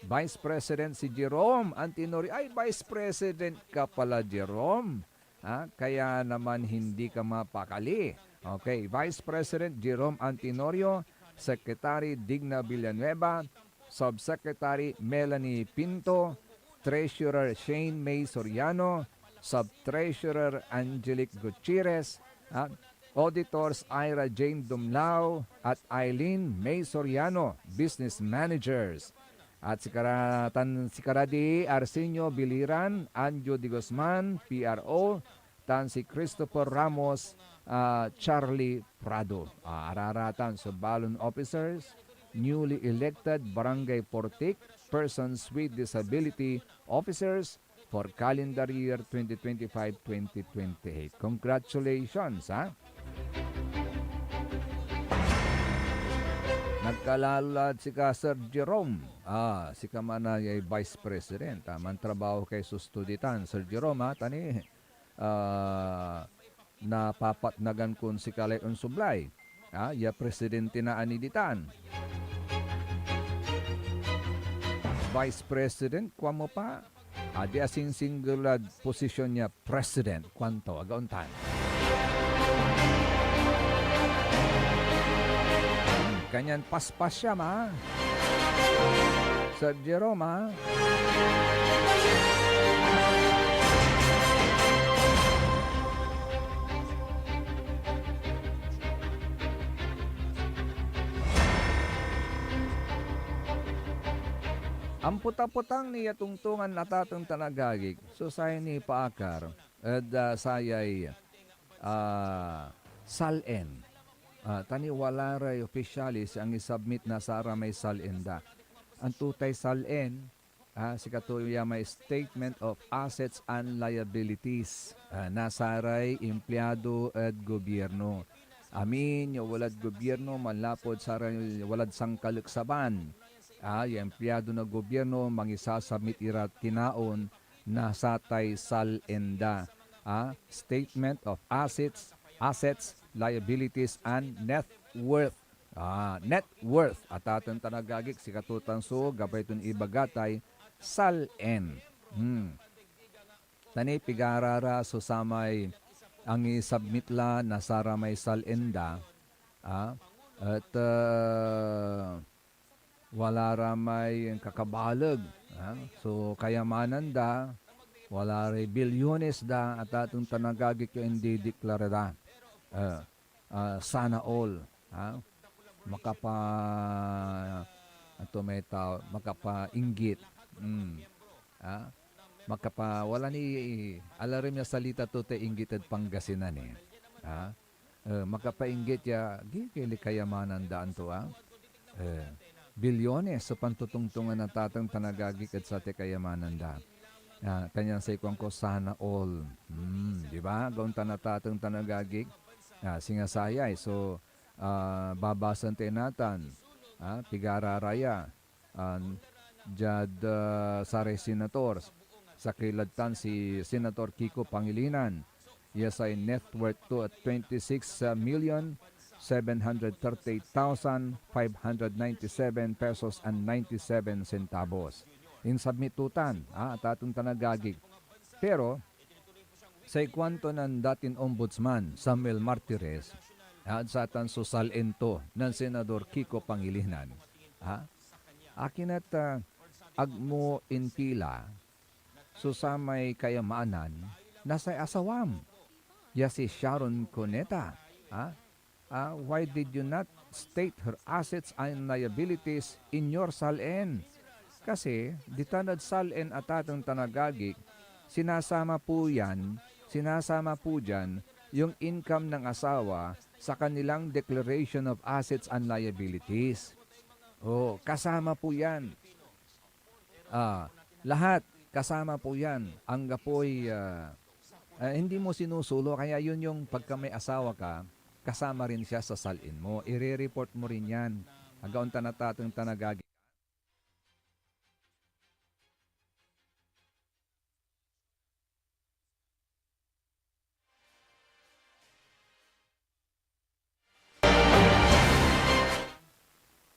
Vice President si Jerome Antinorio. Ay, Vice President ka pala, Jerome. Ha? Kaya naman hindi ka mapakali. Okay, Vice President Jerome Antinorio, Secretary Digna Villanueva, Subsecretary Melanie Pinto, Treasurer Shane May Soriano, Sub-Treasurer Angelic Gutierrez, ha? Auditors Ira Jane Dumlao at Eileen May Soriano, business managers. At sikara, tan sikara di Arsenio Biliran, Anjo de Guzman, P R O, tan si Christopher Ramos, ah, Charlie Prado. Ah, araratan so balon officers, newly elected barangay portik, persons with disability officers for calendar year twenty twenty-five, twenty twenty-eight. Congratulations, ha? Nagkalalad sika, Sir Jerome. Ah, sika man ay Vice President, ah, mantrabaho kay susto ditan, Sir Jerome, ha? Tani, ah, napapatnagan kon sika lay onsublay, ah, ya presidente na ani ditan. Vice President, kuan mo pa? Adi asinsinggel lad posisyon ya President, kuanto, aga ontan. Kanyan paspas siya, ma. Sir Jerome, ah. Ampot-apotang ni ya tongtongan, atateng tan agagik, so say nipaakar ed, ah, sayay, ah, SALN. Ah, ta ni wala ray opisyalis ya angisubmit na saramay SALN da. Anto tay SALN? Ah, sikato ya may Statement of Assets and Liabilities, ah, na saray empleyado ed gobyerno. Amin ya walad gobyerno manlapud saray walad sankaleksaban, ah, ya empleyado na gobyerno mangisasubmit ira tinaon na satay SALN da, ah, Statement of Assets, Assets, Liabilities, and Net Worth. Ah, net worth, atateng tan agagik, sikato tan so gabay ton ibaga tay SALN. Hmm. Ta ni pigarara so samay angisubmit la na saramay SALN da, ah, et, ah, wala ra may kakabaleg, ah, so kayamanan da, wala ray bilyones da, atateng tan agagik, ya indideklara da. Ah, ah, sana all, ah, makapa-, anto may tawag, makapainggit. Mm. Ah, makapa-, wala ni alarem ya salita to tay inggit ed Pangasinan, eh. Ah, eh, makapainggit ya gigili kayamanan daan to, ah. Eh, bilyones so pantotongtongan na atateng tan agagik ed satay kayamanan da. Ah, kanyan say kuanko, sana all. Hmm, di ba? Aga ontan, atateng tan agagik. Ah, singa sayay so, ah, babasaen tayo natan. Ah, pigarara ya. Ah, diad, ah, saray senators. Sakey lad tan si Senator Kiko Pangilinan, ya say net worth to at twenty-six million seven hundred thirty-eight thousand five hundred ninety-seven pesos and ninety-seven centavos. Insubmit to tan, ah, atateng tan agagik. Pero, say kuanto nen datin Ombudsman Samuel Martires, ah, satan so SALN to nen Senador Kiko Pangilinan. Ah, akin et, ah, agmo intila so samay kayamanan na say asawam, ya si Sharon Cuneta, ah? Ah, why did you not state her assets and liabilities in your SALN? Kasi, ditan ed SALN, atateng tan agagik, sinasama po yan, sinasama po dyan yung income ng asawa sa kanilang declaration of assets and liabilities. Oh, kasama po yan. Ah, lahat kasama po yan. Anggapoy, ah, ah, hindi mo sinusulo, kaya yun yung pagka may asawa ka, kasama rin siya sa SALN mo. Ire-report mo rin yan. Aga ontan, atateng tan agagik.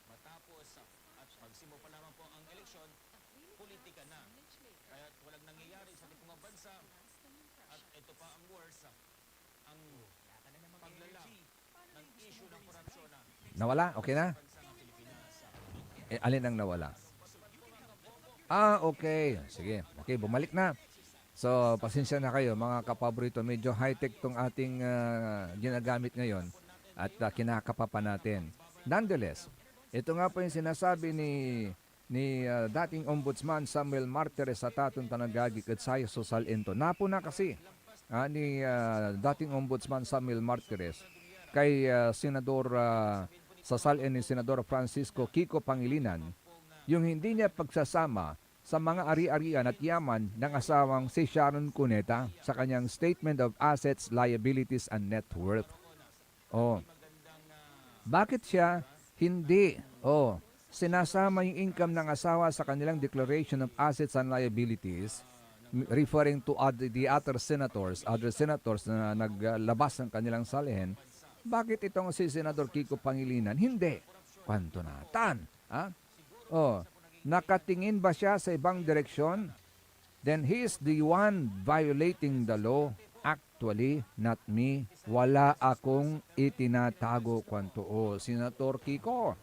Matapos at magsimba pa lamang po ang eleksyon, politika na. Kaya't walang nangyayari sa ating mga bansa. At ito pa ang worst, ang paglalang ng issue ng korupsyon na Nawala? Okay na? Eh, alin ang nawala? Ah, okay. Sige. Okay, bumalik na. So, pasensya na kayo, mga kapaborito, medyo high-tech 'tong ating, ah, ginagamit ngayon at, ah, kinakapa pa natin. Nonetheless, ito nga po yung sinasabi ni, ni, ah, dating Ombudsman Samuel Martires, atateng tan agagik, ed saya so sal-en to. Napona kasi, ah, ni, ah, dating Ombudsman Samuel Martires kay, ah, Senador, ah, sa sal-en ni Senador Francisco Kiko Pangilinan, yung hindi niya pagsasama sa mga ari-arian at yaman ng asawang si Sharon Cuneta sa kanyang Statement of Assets, Liabilities, and Net Worth. Oh. Bakit siya hindi, oh, sinasama yung income ng asawa sa kanilang declaration of assets and liabilities, referring to other, the other senators, other senators na naglabas ng kanilang sal-en? Bakit itong si Senador Kiko Pangilinan? Hindi. Kuanto natan, ha? Oh, nakatingin ba siya sa ibang direksyon? Then he is the one violating the law. Actually, not me. Wala akong itinatago, kuanto. Oh, Senator Kiko,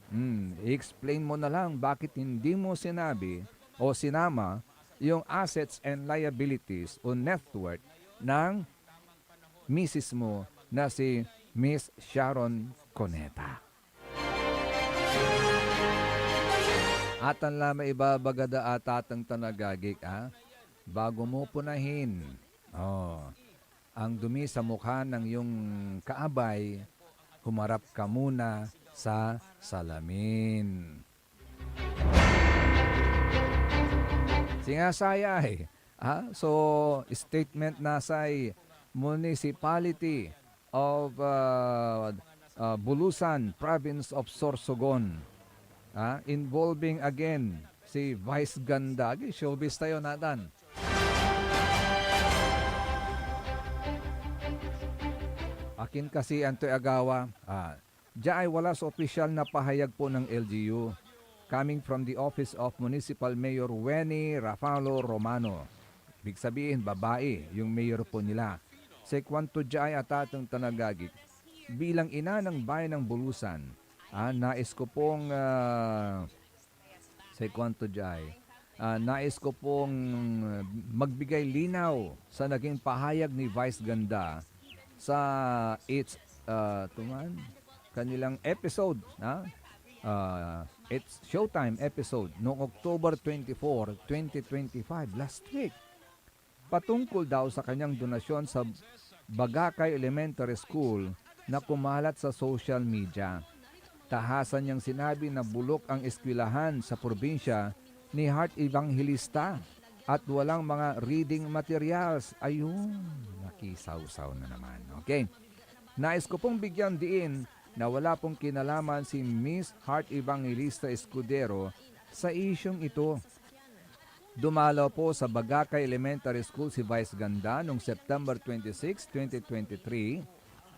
hmm, i-explain mo na lang bakit hindi mo sinabi o sinama yung assets and liabilities o net worth ng misis mo na si Miss Sharon Cuneta. Atan la may ibabaga da, atateng tan agagik, ah. Bago mo punahin, oh, ang dumi sa mukha ng iyong kaabay, humarap ka muna sa salamin. Singa saya, eh. Ah, so, statement na say Municipality of, ah, ah, Bulusan, Province of Sorsogon. Ah, involving again si Vice Ganda. Agi, showbiz tayo, natan. Akin kasi antoy agawa, ah, dia ay wala so opisyal na pahayag po ng L G U. Coming from the office of Municipal Mayor Wenny Rafalo Romano. Ibig sabihin, babae yung mayor po nila. Say kuanto dia ay atateng tan agagik, bilang ina ng bayan ng Bulusan, ah, nais ko pong, ah, say kuanto dia ay, ah, nais ko pong, ah, magbigay linaw sa naging pahayag ni Vice Ganda sa its, ah, tuman, kanilang episode, ha? Ah, It's Showtime episode noong October twenty-four, twenty twenty-five, last week. Patungkol daw sa kanyang donasyon sa Bagacay Elementary School na kumalat sa social media. Tahasan niyang sinabi na bulok ang eskwelahan sa probinsya ni Heart Evangelista at walang mga reading materials. Ayun, nakisawsaw na naman. Okay. Nais ko pong bigyan diin na wala pong kinalaman si Miss Heart Evangelista Escudero sa isyong ito. Dumalaw po sa Bagacay Elementary School si Vice Ganda noong September twenty-six, twenty twenty-three,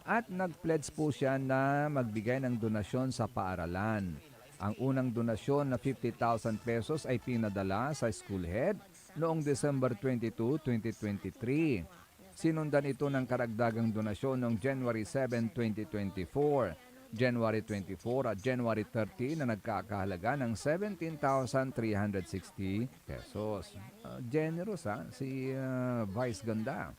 at nag-pledge po siya na magbigay ng donasyon sa paaralan. Ang unang donasyon na fifty thousand pesos ay pinadala sa school head noong December twenty-two, twenty twenty-three. Sinundan ito ng karagdagang donasyon noong January seven, twenty twenty-four, January twenty-four at January thirty na nagkakahalaga ng seventeen thousand three hundred sixty pesos. Ah, generous, ah, si, ah, Vice Ganda.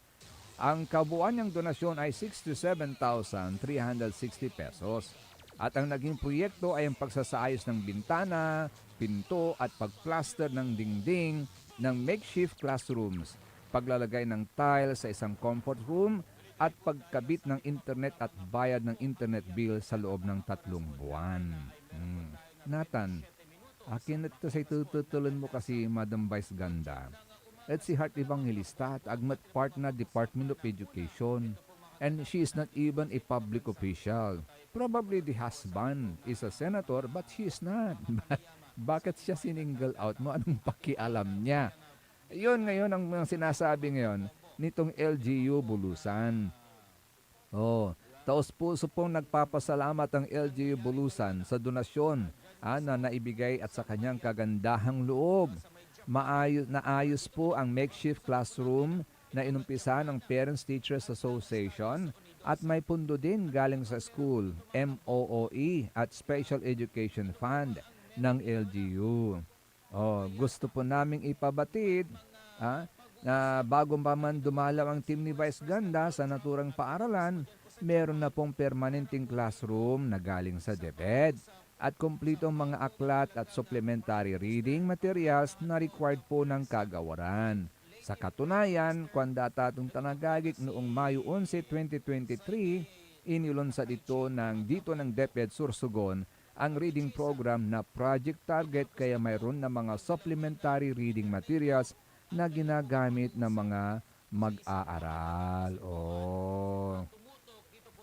Ang kabuuan niyang donasyon ay sixty-seven thousand three hundred sixty pesos. At ang naging proyekto ay ang pagsasaayos ng bintana, pinto at pagplaster ng dingding ng makeshift classrooms, paglalagay ng tile sa isang comfort room, at pagkabit ng internet at bayad ng internet bill sa loob ng tatlong buwan. Hmm. Natan, akin et say tututulen mo kasi, Madam Vice Ganda, et si Heart Evangelista et ag met part na Department of Education. And she is not even a public official. Probably the husband is a senator, but she is not. Bakit siya siningle out mo? Anong pakialam niya? Yun ngayon ang, ang sinasabi ngayon nitong L G U Bulusan. Oh, taos puso pong nagpapasalamat ang L G U Bulusan sa donasyon, ah, na naibigay at sa kanyang kagandahang loob. Maayo-, naayos po ang makeshift classroom na inumpisa ng Parents Teachers Association at may pondo din galing sa school, M O O E at Special Education Fund ng L G U. Oh, gusto po naming ipabatid, ah, na bago pa man dumalaw ang team ni Vice Ganda sa naturang paaralan, meron na pong permanenteng classroom na galing sa DepEd at kumplitong mga aklat at supplementary reading materials na required po ng kagawaran. Sa katunayan, kuanda tatong tanagagik noong Mayo onse, twenty twenty-three, inilunsad ito ng, dito ng DepEd Sorsogon ang reading program na Project Target, kaya mayroon na mga supplementary reading materials na ginagamit ng mga mag-aaral. Oh.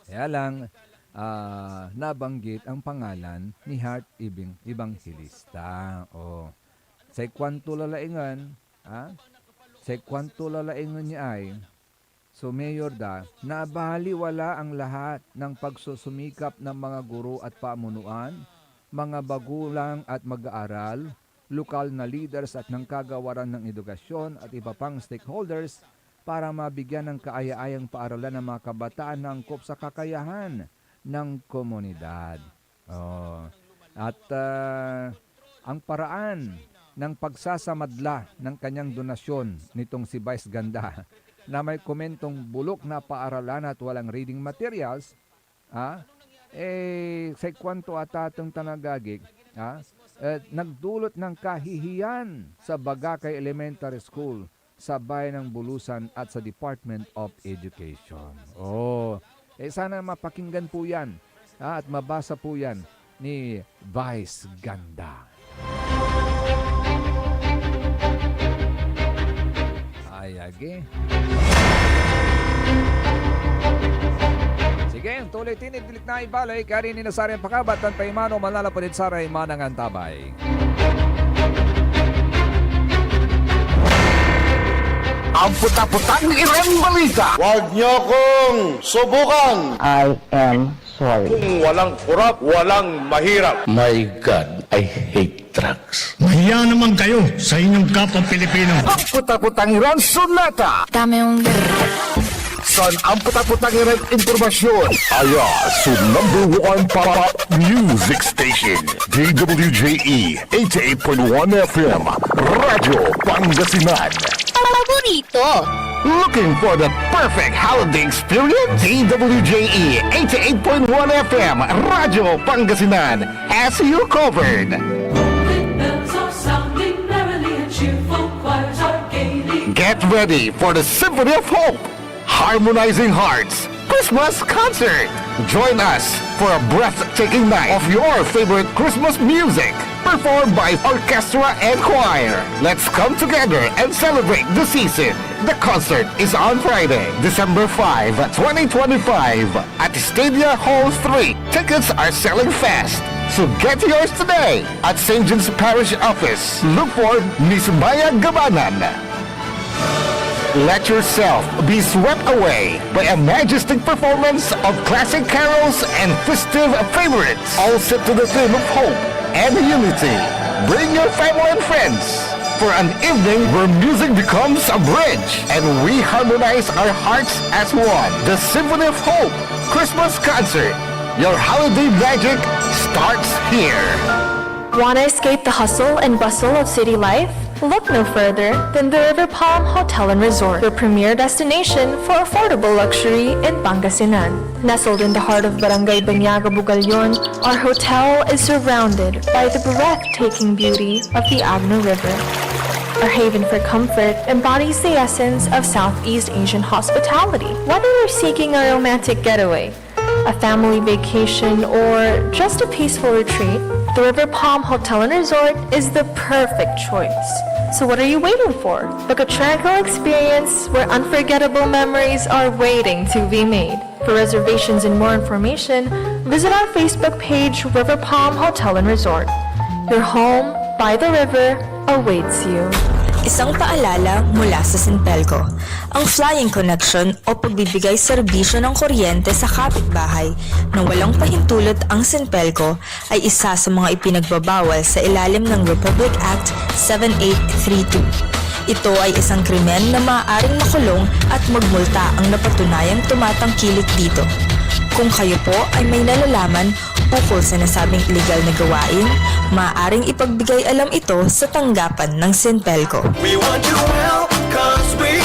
Kaya lang, ah, nabanggit ang pangalan ni Heart Ibing-, Evangelista. Oh. Say kuanto lalaingan, ha? Say kuanto lalaingan niya ay, so mayor da, nabaliwala ang lahat ng pagsusumikap ng mga guro at pamunuan, mga magulang at mag-aaral, lokal na leaders at nangkagawaran ng edukasyon at iba pang stakeholders para mabigyan ng kaaya-ayang paaralan ng mga kabataan na angkop sa kakayahan ng komunidad. Oh. At, ah, ang paraan ng pagsasamadla ng kanyang donasyon nitong si Vice Ganda na may komentong bulok na paaralan at walang reading materials, ah, eh, say kuanto ata tong tanagagik, ah, eh, nagdulot ng kahihiyan sa Bagacay Elementary School sa Bayan ng Bulusan at sa Department of Education. Oh, eh, sana mapakinggan po yan, ah, at mabasa po yan ni Vice Ganda. Ay, agi. Sige, tuloy tinid Naibalik na saray pakabat tan paimano manlalapud ed saray manangantabay. Amput-aputang iran balita. Huwag niyo kong subukan. I am sorry. Kung walang kurap, walang mahirap. My God, I hate drugs. Mahiya naman kayo sa inyong kapwa Pilipino. Amput-aputang iran sonata. Dame un San amput-aputang iran impormasyon. Aya so number one pop music station, D W J E eighty-eight point one F M, Radyo Pangasinan. Paborito. Looking for the perfect holiday experience? D W J E eighty-eight point one F M, Radyo Pangasinan has you covered. Open bells are sounding merrily and cheerful choirs are gaining. Get ready for the Symphony of Hope, Harmonizing Hearts Christmas Concert. Join us for a breathtaking night of your favorite Christmas music, performed by orchestra and choir. Let's come together and celebrate the season. The concert is on Friday, December five, twenty twenty-five, at Stadia Hall three. Tickets are selling fast, so get yours today at Saint John's Parish Office. Look for Miss Maya Gabanan. Let yourself be swept away by a majestic performance of classic carols and festive favorites, all set to the theme of hope and unity. Bring your family and friends for an evening where music becomes a bridge and we harmonize our hearts as one. The Symphony of Hope Christmas Concert. Your holiday magic starts here. Wanna escape the hustle and bustle of city life? Look no further than the River Palm Hotel and Resort, your premier destination for affordable luxury in Pangasinan. Nestled in the heart of Barangay Banyaga, Bugallon, our hotel is surrounded by the breathtaking beauty of the Agno River. Our haven for comfort embodies the essence of Southeast Asian hospitality. Whether you're seeking a romantic getaway, a family vacation, or just a peaceful retreat, the River Palm Hotel and Resort is the perfect choice. So what are you waiting for? Book a tranquil experience where unforgettable memories are waiting to be made. For reservations and more information, visit our Facebook page, River Palm Hotel and Resort. Your home by the river awaits you. Isang paalala mula sa Sinpelco. Ang Flying Connection o pagbibigay serbisyo ng kuryente sa kapitbahay na walang pahintulot ang Sinpelco ay isa sa mga ipinagbabawal sa ilalim ng Republic Act seven eight three two. Ito ay isang krimen na maaaring makulong at magmulta ang napatunayang tumatangkilik dito. Kung kayo po ay may nalalaman ukol sa nasabing iligal na gawain, maaaring ipagbigay alam ito sa tanggapan ng Sinpelco. We want you well, 'cause we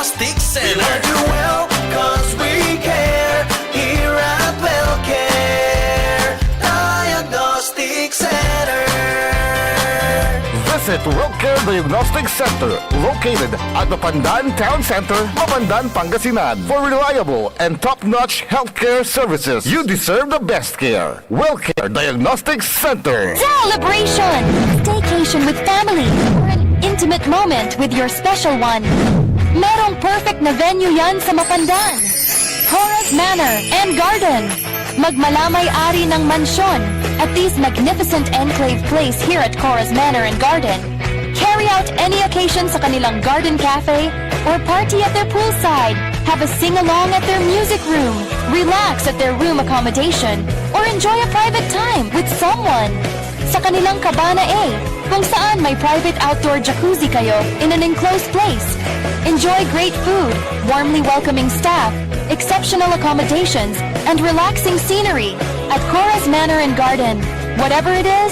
Diagnostic Center. We want you well, 'cause we care. Here at Wellcare Diagnostic Center. Visit Wellcare Diagnostic Center, located at Mapandan Town Center, Mapandan, Pangasinan. For reliable and top-notch healthcare services, you deserve the best care. Wellcare Diagnostic Center. Celebration! Staycation with family or an intimate moment with your special one. Merong perfect na venue 'yan sa Mapandan. Cora's Manor and Garden. Magmala may ari ng mansyon at this magnificent enclave place here at Cora's Manor and Garden. Carry out any occasion sa kanilang garden cafe or party at their poolside. Have a sing-along at their music room. Relax at their room accommodation or enjoy a private time with someone. Sa kanilang Cabana A, kung saan may private outdoor jacuzzi kayo in an enclosed place. Enjoy great food, warmly welcoming staff, exceptional accommodations, and relaxing scenery at Cora's Manor and Garden. Whatever it is,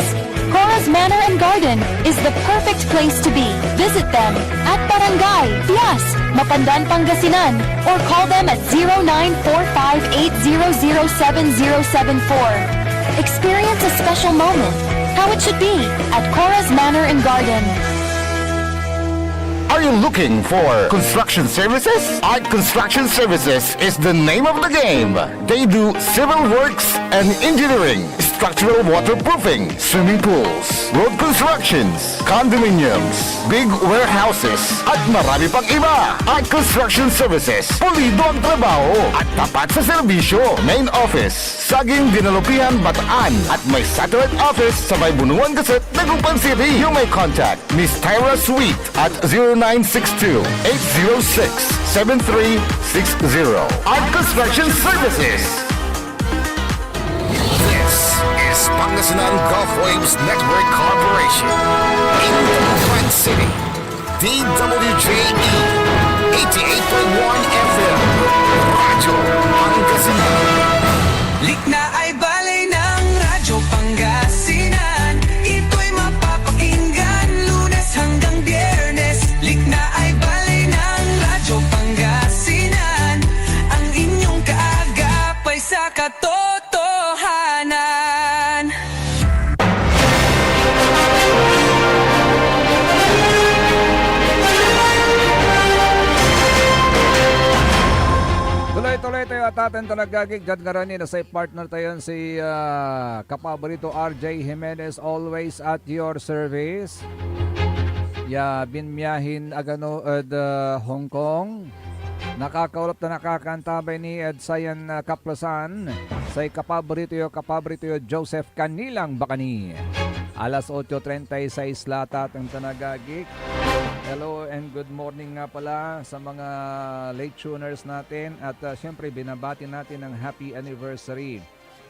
Cora's Manor and Garden is the perfect place to be. Visit them at Barangay Pias, Mapandan, Pangasinan, or call them at zero nine four five eight zero zero seven zero seven four. Experience a special moment, how it should be, at Cora's Manor and Garden. Are you looking for construction services? Art Construction Services is the name of the game. They do civil works and engineering, structural waterproofing, swimming pools, road constructions, condominiums, big warehouses, at marami pang iba. Art Construction Services, pulido ang trabaho at tapat sa serbisyo. Main office, Saging Dinalopihan, Bataan, at may satellite office sa may Bunuan Gazette, Dagupan City. You may contact Miss Tyra Sweet at zero nine six two, eight zero six, seven three six zero. Art Construction Services. This is Pangasinan Gulf Waves Network Corporation. In the Quad City, D W J E, eighty-eight point one F M, Radyo Pangasinan. Likna ay baley ng Radyo Pangasinan. Ito'y mapapakinggan Lunes hanggang Biyernes. Likna ay baley ng Radyo Pangasinan. Ang inyong kaagap ay sa katotohanan. Tuloy-tuloy tayo, atatan tan agagik, diad ngarani na say partner tayon si, ah, kapaborito R J Jimenez, always at your service. Ya binmiyahin agano ed, ah, Hong Kong. Nakakaulop tan nakakantabay ni ed sayan, ah, kaplasan, say kapaborito yo, kapaborito yo, Joseph Canilang Bacani. Alas otso treinta y seis la, atatan tan agagik. Hello and good morning nga pala sa mga late tuners natin. At, ah, siyempre, binabati natin ang happy anniversary.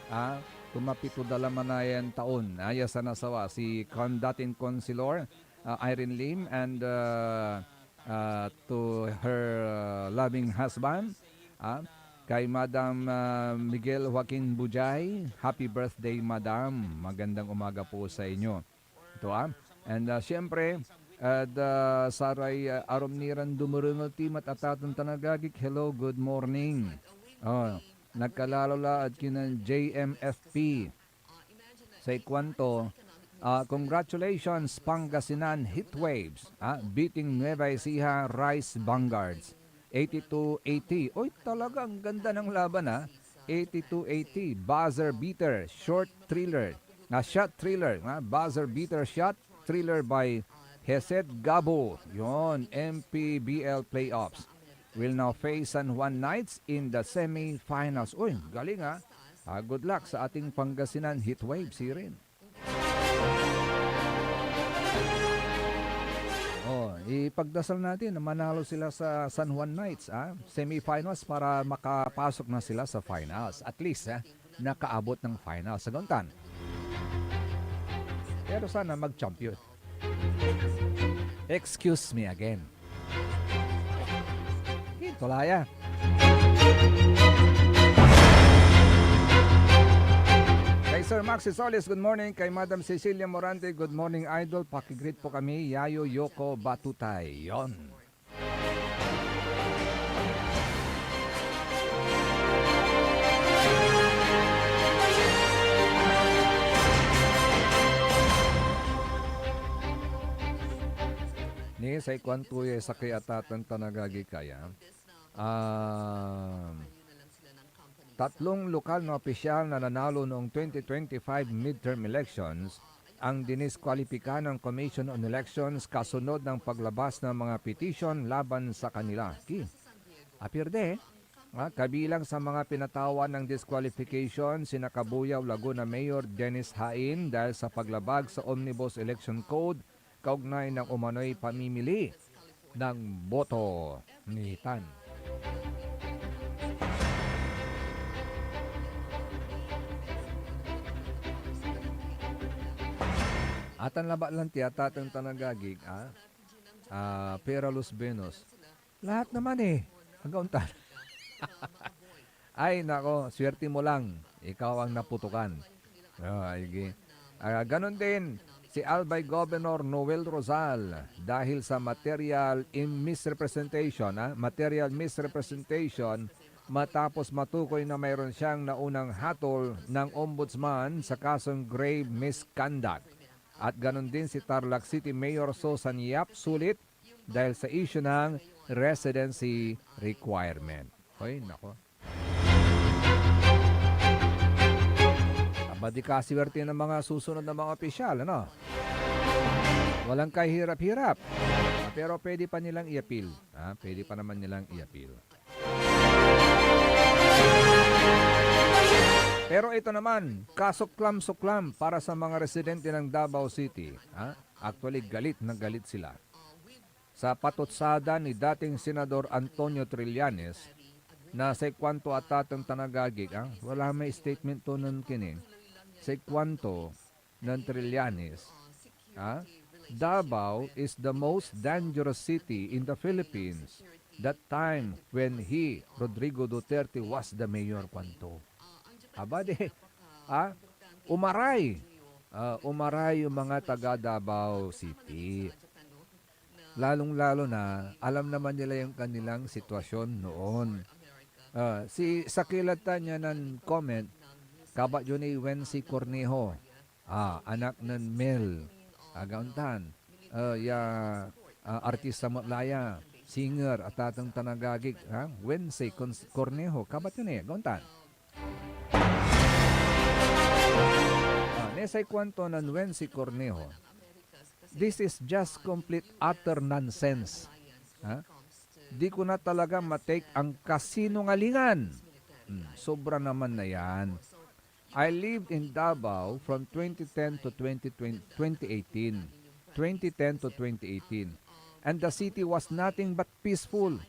Ah, kumapito da la man nayan taon. Ah, ya sanasawa, si kon-, dating konsilor, ah, Irene Lim, and, ah, ah, to her, ah, loving husband, ah, kay Madam, ah, Miguel Joaquin Bujay. Happy birthday, Madam. Magandang umaga po sa inyo. Ito, ah. And, ah, siyempre, at, ah, saray, ah, arum ni ran dumerengel ti met, atatan tan agagik, hello, good morning. Oh, nagkalalo la ed kinen J M F P. Say kuanto, ah, "Congratulations, Pangasinan Heatwaves, ah, beating Nueva Ecija Rice Vanguards, eighty-two eighty." Oy, talaga, ang ganda ng laban, ah. Eighty-two eighty, buzzer beater, short thriller, ah, shot thriller, ah, buzzer beater shot thriller by Hesed Gabo. Yon, M P B L playoffs. Will now face San Juan Knights in the semifinals. Uy, galing, ah. Ah, good luck sa ating Pangasinan Heatwave, sirin. Oh, ipagdasal natin na manalo sila sa San Juan Knights, ah. Semifinals para makapasok na sila sa finals. At least, ah, nakaabot ng finals. Saguntan. Pero sana mag-champion. Excuse me again. Ito la ya. Kay Sir Maxi Solis, good morning. Kay Madam Cecilia Morante, good morning, Idol. Pakigreet po kami, Yayo Yoko Batutay. Yon. Say kuanto ya sakey a tateng tan agagi kaya, ah, tatlong lokal na opisyal na nanalo noong twenty twenty-five midterm elections ang diniskwalipika ng Commission on Elections kasunod ng paglabas ng mga petition laban sa kanila. Ki, apierde, ah, kabilang sa mga pinatawan ng disqualification sina Cabuyao, Laguna Mayor Dennis Hain dahil sa paglabag sa Omnibus Election Code kaugnay ng umano'y pamimili ng boto ni Tan. Atan labat lan ti atateng tan agagik, ah, ah, Pera Luz Venus. Lahat naman eh. Agaw tan. Ay, nako, swerte mo lang. Ikaw ang naputukan. Ah, igi. Ah, ganun din, si Albay Governor Noel Rosal, dahil sa material in misrepresentation, ah, material misrepresentation, matapos matukoy na mayroon siyang naunang hatol ng ombudsman sa kasong grave misconduct. At ganun din si Tarlac City Mayor Susan Yap Sulit, dahil sa issue ng residency requirement. Hoy, nako. Abadi ka, swerte ng mga susunod na mga opisyal, ano? Walang kahirap-hirap. Ah, pero pwede pa nilang iapil. Ah, pwede pa naman nilang iapil. Pero ito naman, kasuklam-suklam para sa mga residente ng Davao City. Ha? Actually, galit na galit sila sa patutsada ni dating Senador Antonio Trillanes na say kuanto atateng tan agagik, ah, wala may statement to nen kini. Say kuanto nen Trillanes, ah, "Davao is the most dangerous city in the Philippines that time when he, Rodrigo Duterte, was the mayor," kuanto. Aba de, ah, umaray. Ah, umaray yung mga taga Davao City. Lalong-lalo na, alam naman nila yung kanilang sitwasyon noon. Ah, si Sakila Tanya nan comment, kabat yo ni Wency Cornejo, ah, anak nen Mel, agaw tan, ah, ya, ah, artista met la ya, singer, atateng tan agagik, ha? Wency Cons-, Cornejo, kabat yo ni, agaw tan. Ah, nesay kuanto nen Wency Cornejo, "This is just complete utter nonsense." Ha? Di ko na talaga matake ang kasinungalingan. Hmm, sobra naman na yan. I lived in Davao from twenty ten to twenty twenty, twenty eighteen. Twenty ten to twenty eighteen. And the city was nothing but peaceful,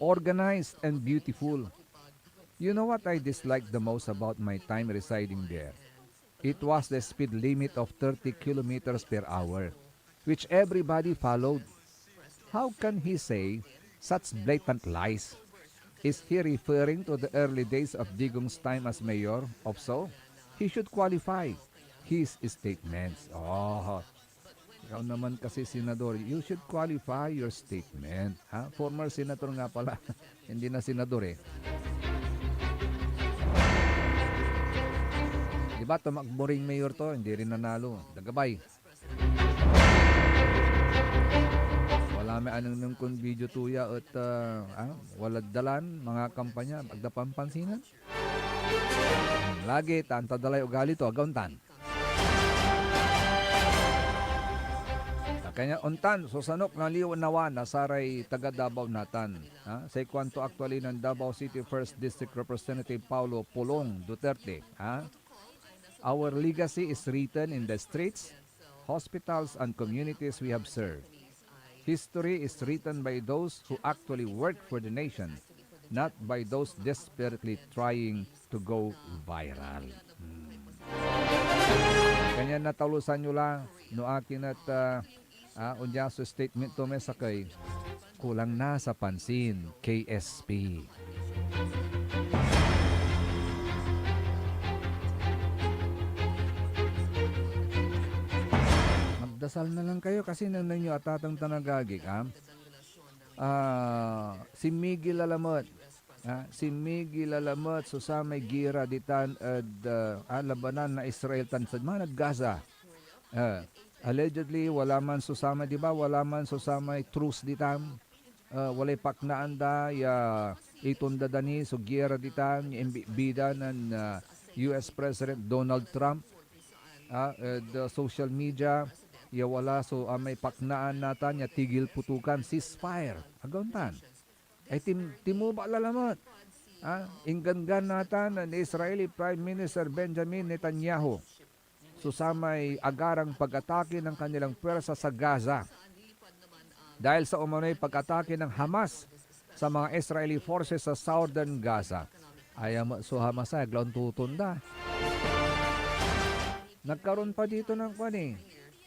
organized, and beautiful. You know what I disliked the most about my time residing there? It was the speed limit of thirty kilometers per hour, which everybody followed. How can he say such blatant lies? Is he referring to the early days of Digong's time as mayor? If so, he should qualify his statements. Oh, ikaw naman kasi, Senador, you should qualify your statement. Ha? Former senator nga pala. Hindi na senador eh. Di ba, tumakbo ring mayor to, hindi rin nanalo. Dagabay. Wala may anengneng kon video to ya et, ah, ah, walad dalan, mga kampanya, agda pampansinan. Lagi, ta anta da lay ugali to, agaw tan. Kanian ontan so sanok na liwan na saray taga Davao natan, ha? Say kuanto actually nen Davao City First District Representative Paolo Pulong Duterte, ha? "Our legacy is written in the streets, hospitals, and communities we have served. History is written by those who actually work for the nation, not by those desperately trying to go viral." Hmm. Kanian natalosan yo la no akin et, ah, ah, onya so statement to may sakey. Kulang na sa pansin, K S P. Magdasal na lang kayo kasi nengneng yo atateng tan agagik, ah. Ah, sinmigil la lamet, ah, sinmigil la lamet so samay gira ditan ed, ah, ah, labanan na Israel tan sadman ed Gaza. Ah, Allegedly, wala man so samay, di ba, wala man so samay truce ditan. Ah, walay paknaan da ya itonda da ni so giera ditan, ya imbibida nen, ah, U S President Donald Trump. Ah, ed, ah, social media, ya wala so, ah, may paknaan natan ya tigil putukan, ceasefire. Agaw tan. Ay tim-, timuba la lamet. Ah, ingganggan natan nen Israeli Prime Minister Benjamin Netanyahu so samay agarang pag-atake ng kanilang puwersa sa Gaza dahil sa umano'y pag-atake ng Hamas sa mga Israeli forces sa southern Gaza. Aya met so Hamas ay agla ontotonda. Nagkaroon pa dito ng kwan eh,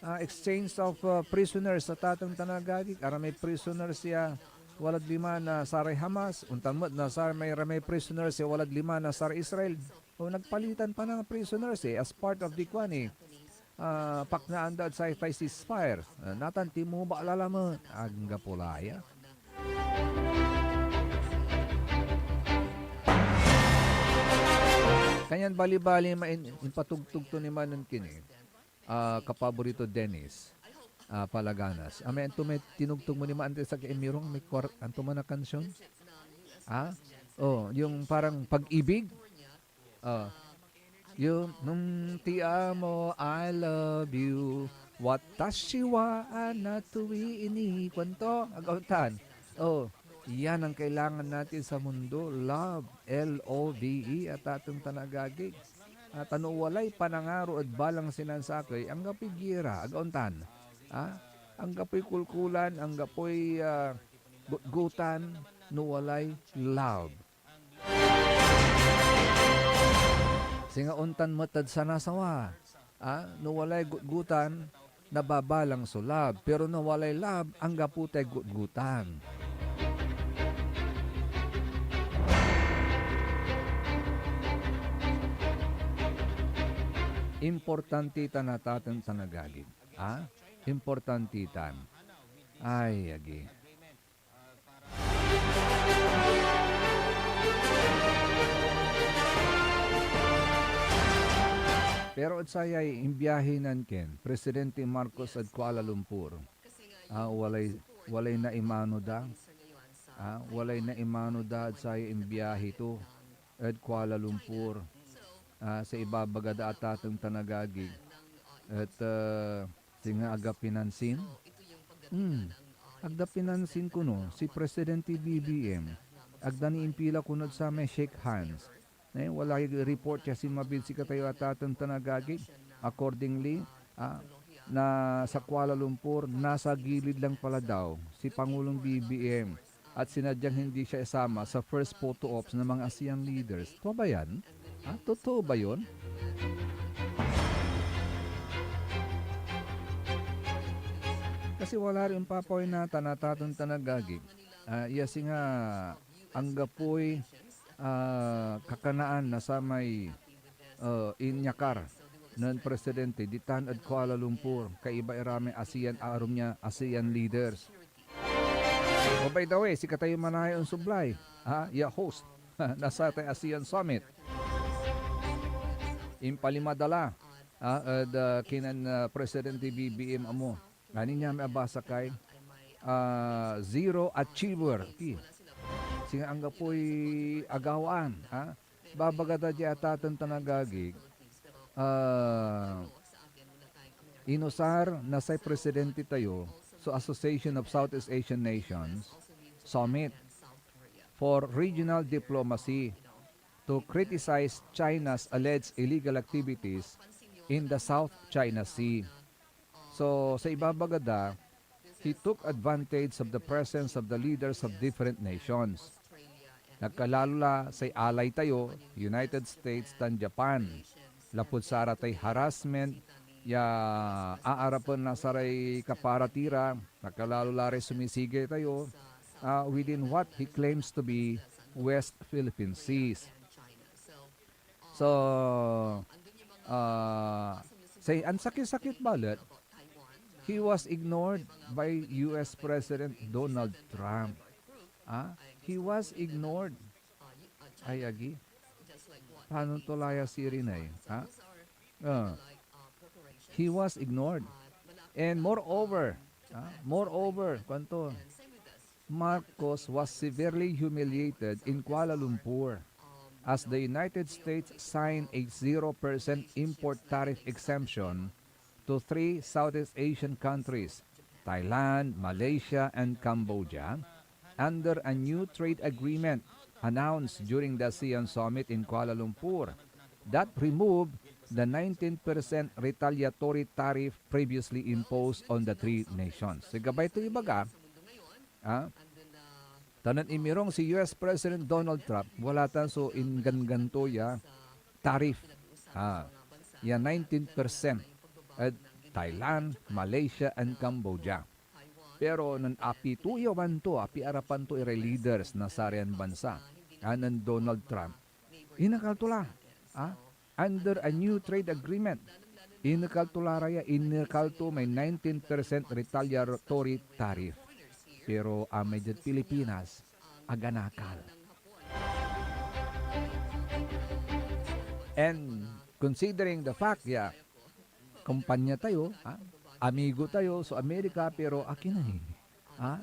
ah, exchange of, ah, prisoners sa tateng tan agagi. Aramay prisoners ya walad lima na saray Hamas, ontan met na saray may, may prisoners ya walad lima na saray Israel. O, nagpalitan pa ng prisoners eh, as part of the kwan eh, ah, paknaan da ed say ceasefire. Ah, natan timuba la lamet, anggapo la ya. Kanyan bali-bali main-, impatugtog to ni Manong Kini, ah, kapaborito Dennis, ah, Palaganas. Amay anto may tinugtog mo ni Manong Dennis, sa Emirong, may kwar-, anto man a kansyon? Ah? Oh, yung parang Pag-ibig? Oh. Yung, "Mm, ti amo, I love you. Watashi wa anata wi ini." Kuanto? Agaw tan. Oh, yan ang kailangan natin sa mundo. Love. L O V E, atateng tan agagi. Ah, ta no walay panangaro ed balang sinansakey, anggapoy giera, agaw tan. Ah, anggapoy kulkulan, anggapoy, ah, gutgutan, no walay love. Singa ontan met ed sanasawa, ah, no walay gutgutan, nababalang so love, pero no walay love, anggapo tay gutgutan. Importante tan, atateng tan agagi, ah, importante tan. Ay, agi. Pero ed sayay imbiahi nen Ken, Presidente Marcos ed Kuala Lumpur, ah, walay, walay naimano da. Ah, walay naimano da ed sayay imbiahi to ed Kuala Lumpur. Ah, say ibabaga da, atateng tan agagi, et, ah, singa aga pinansin. Hmm. Agda pinansin kono si Presidente B B M. Agda ni impila kono ed samay shake hands. Eh, walay report ya sinmabi ed sikatayo, atateng tan agagi. Accordingly, ah, na sa Kuala Lumpur, nasa gilid lang pala daw si Pangulong B B M at sinadyang hindi siya isama sa first photo ops ng mga ASEAN leaders. Tua ba yan? Ah, totoo ba yun? Kasi wala rin papaway natan, atateng tan agagi. Ah, iya singa anggapoy, ah, kakanaan na samay, ah, inyakar nen Presidente ditan ed Kuala Lumpur, kaiba ira may ASEAN, arum ya ASEAN leaders. Oh, by the way, sikatayo manaya onsublay, ha, ya host na satay ASEAN Summit. Impalima da la, ah, ed, ah, kinen, ah, Presidente B B M amo. Ani niya may abasa kay, ah, zero achiever. Ti, singa anggapoy agawaan, ha? Babaga da di, atateng tan agagi, ah, inusar na say presidente tayo so Association of Southeast Asian Nations Summit for Regional Diplomacy to criticize China's alleged illegal activities in the South China Sea. So, sa ibabaga da, he took advantage of the presence of the leaders of different nations. Nagkalalo la say alay tayo, United States tan Japan, lapud saratay harassment ya aarapen na saray kaparatira, nagkalalo la ray sumisigay tayo, ah, within what he claims to be West Philippine Seas. So, ah, say ansakit-sakit balet, he was ignored by U S President Donald Trump. Ah, he was ignored. Ay, agi. Paano to la ya sirin ay? Ha? Ah. He was ignored. And moreover, ah, moreover, kuanto, Marcos was severely humiliated in Kuala Lumpur as the United States signed a zero percent import tariff exemption to three Southeast Asian countries, Thailand, Malaysia, and Cambodia, under a new trade agreement announced during the ASEAN summit in Kuala Lumpur that removed the nineteen percent retaliatory tariff previously imposed on the three nations. So, gabay to ibaga, ah, ta nen imirong si U S President Donald Trump, wala tan so inggangan to ya tariff, ah, ya nineteen percent ed Thailand, Malaysia, and Cambodia. Pero nen apituyawan to, apiarapan to iray leaders na sarayan bansa, a nen Donald Trump, inekal to la, ah, under a new trade agreement. Inekal to la ra ya, inekal to may nineteen percent retaliatory tariff. Pero amay diad Pilipinas, ag anakal. And considering the fact ya kumpanya tayo, ha? Amigo tayo so Amerika, pero akin ay, ha?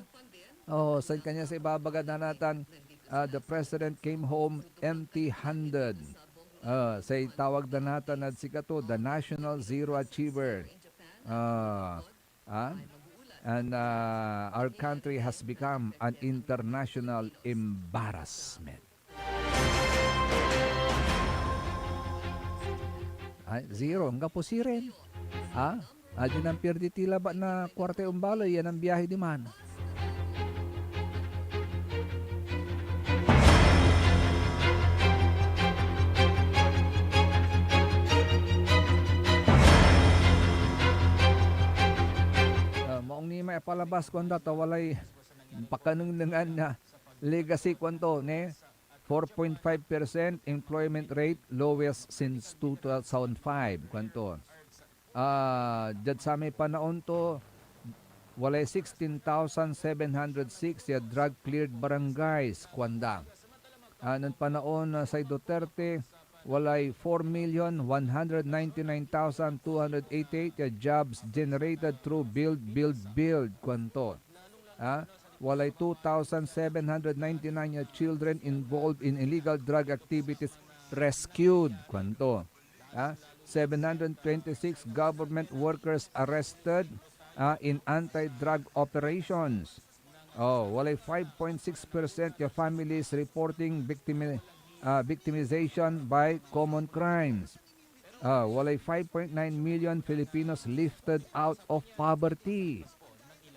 Oh, san kanya sa ibabaga da natan, ah, the president came home empty-handed. Ah, say tawag da natan ed sikato, the national zero achiever. Ah, ah, and, ah, our country has become an international embarrassment. Ay, zero. Anggapo sirin. Ha? Adi nan pirdi ti labat na kuartay ombaley, yan an biahe diman. Ah, maong ni may apalabas, kuanda, ta walay pakanengnengan na legacy, kuanto, ne? Four point five percent employment rate, lowest since two thousand five, kuanto. Ah, diad samay panaon to, walay sixteen thousand seven hundred six ya drug-cleared barangays, kuanda. Ah, nen panaon na say Duterte, walay four million one hundred ninety-nine thousand two hundred eighty-eight ya jobs generated through build, build, build, kuanto. Ah, walay two thousand seven hundred ninety-nine ya children involved in illegal drug activities rescued, kuanto. Ah, seven hundred twenty-six government workers arrested, ah, in anti-drug operations. Oh, walay five point six percent ya families reporting victimi-, ah, victimization by common crimes. Ah, walay five point nine million Filipinos lifted out of poverty.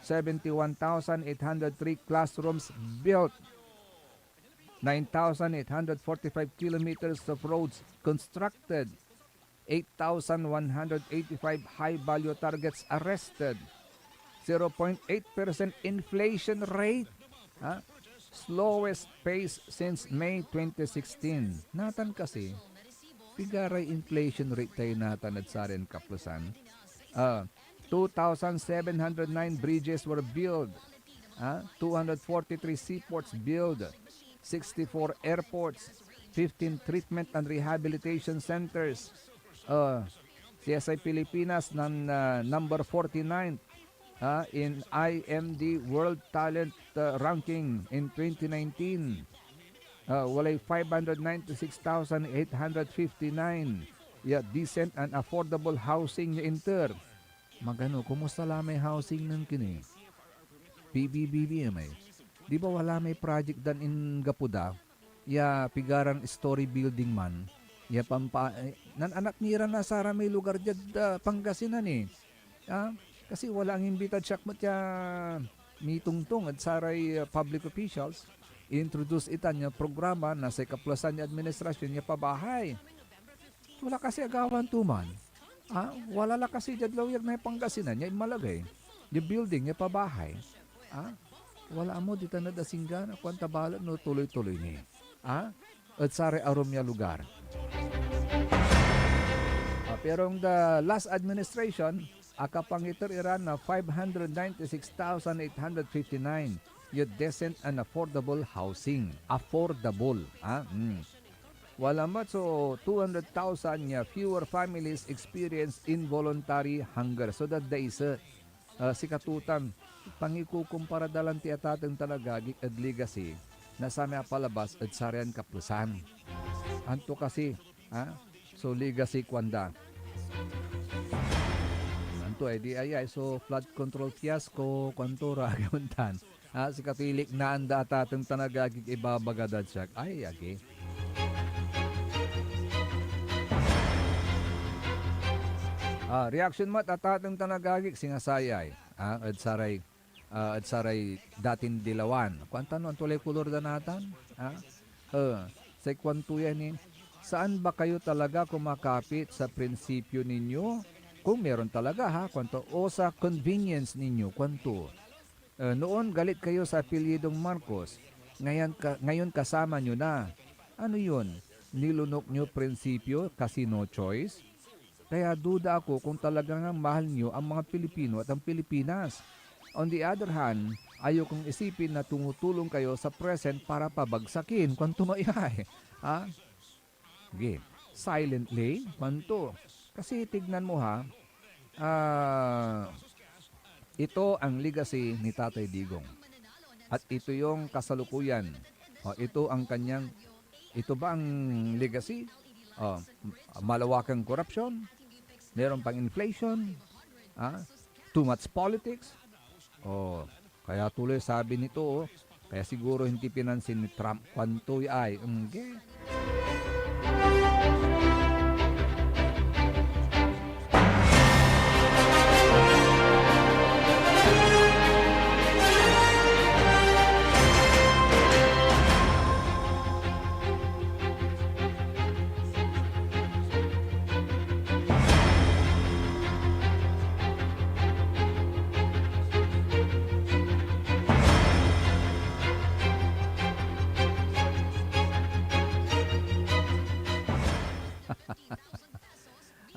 Seventy-one thousand eight hundred three classrooms built. Nine thousand eight hundred forty-five kilometers of roads constructed. Eight thousand one hundred eighty-five high-value targets arrested. Zero point eight percent inflation rate. Ha? Slowest pace since May twenty sixteen. Natan kasi, pigaray inflation rate tayo natan ed sarin kaplesan? Ah, two thousand seven hundred nine bridges were built. Ah, two hundred forty-three seaports built. Sixty-four airports, fifteen treatment and rehabilitation centers. Ah, C S I Pilipinas nan, ah, number forty-nine, ah, in I M D World Talent, ah, Ranking in twenty nineteen. Ah, walay five hundred ninety-six thousand eight hundred fifty-nine ya decent and affordable housing ya inter. Magano, kumusta la may housing nen kini? P B B B M ay. Di ba wala may project dan inggapo da? Ya pigaran story building man, ya pampa-, eh, nan-anak ni ra na saramay lugar diad, ah, Pangasinan, eh. Ah, kasi wala ang imbitad siak met ya mitongtong ed saray, ah, public officials. I-introduce itan ya programa na say kaplesan ya administrasyon ya pabahay. Wala kasi agawan to man. Ah, wala la kasi diad lawyer na Pangasinan ya inmalagey. Ya building, ya pabahay. Ah, wala mo, ditan ed Asingan, kuanta balet no tuloy-tuloy ni. Ah, ed saray arum ya lugar. Ah, pero the last administration, akapangiter iran na five hundred ninety-six thousand eight hundred fifty-nine ya decent and affordable housing. Affordable, ah, mm. Wala met so two hundred thousand ya fewer families experience involuntary hunger. So, dadaiset. ah, sikatotan, pangikukumpara da lan ti atateng tan agagik ed legacy na samay apalabas ed sarayan kapesan. Anto kasi, ha? So, legacy, kuanda. Anto, eh, di ayay, so, flood control fiasco, kuanto ra, gayon tan. Ha, sikatoy liknaan da atateng tan agagik ibabaga dad siak. Ay, agi. Ah, reaksyon met atateng tan agagik, singa sayay, ah, ed saray, ah, ed saray datin dilawan. Kuantan, no, anto lay kolor da natan? Ah, eh, say kuanto yan, eh, "Saan ba kayo talaga kumakapit sa prinsipyo ninyo? Kung meron talaga, ha," kuanto, "o sa convenience ninyo," kuanto. Eh, noon galit kayo sa apelyidong Marcos, ngayon ka-, ngayon kasama nyo na. Ano yun? Nilunok nyo prinsipyo, kasi no choice? Kaya duda ako kung talagang mahal nyo ang mga Pilipino at ang Pilipinas. On the other hand, ayokong isipin na tumutulong kayo sa present para pabagsakin. Kuanto no iyay? Ha? Sige. Silently, kuanto. Kasi tignan mo ha, ah, ito ang legacy ni Tatay Digong. At ito yung kasalukuyan. O, ito ang kanyang, ito ba ang legacy? O, malawakang korupsyon, meron pang inflation, ah, too much politics. O, kaya tuloy sabi nito, oh, kaya siguro hindi pinansin ni Trump, kuanto ay, engge.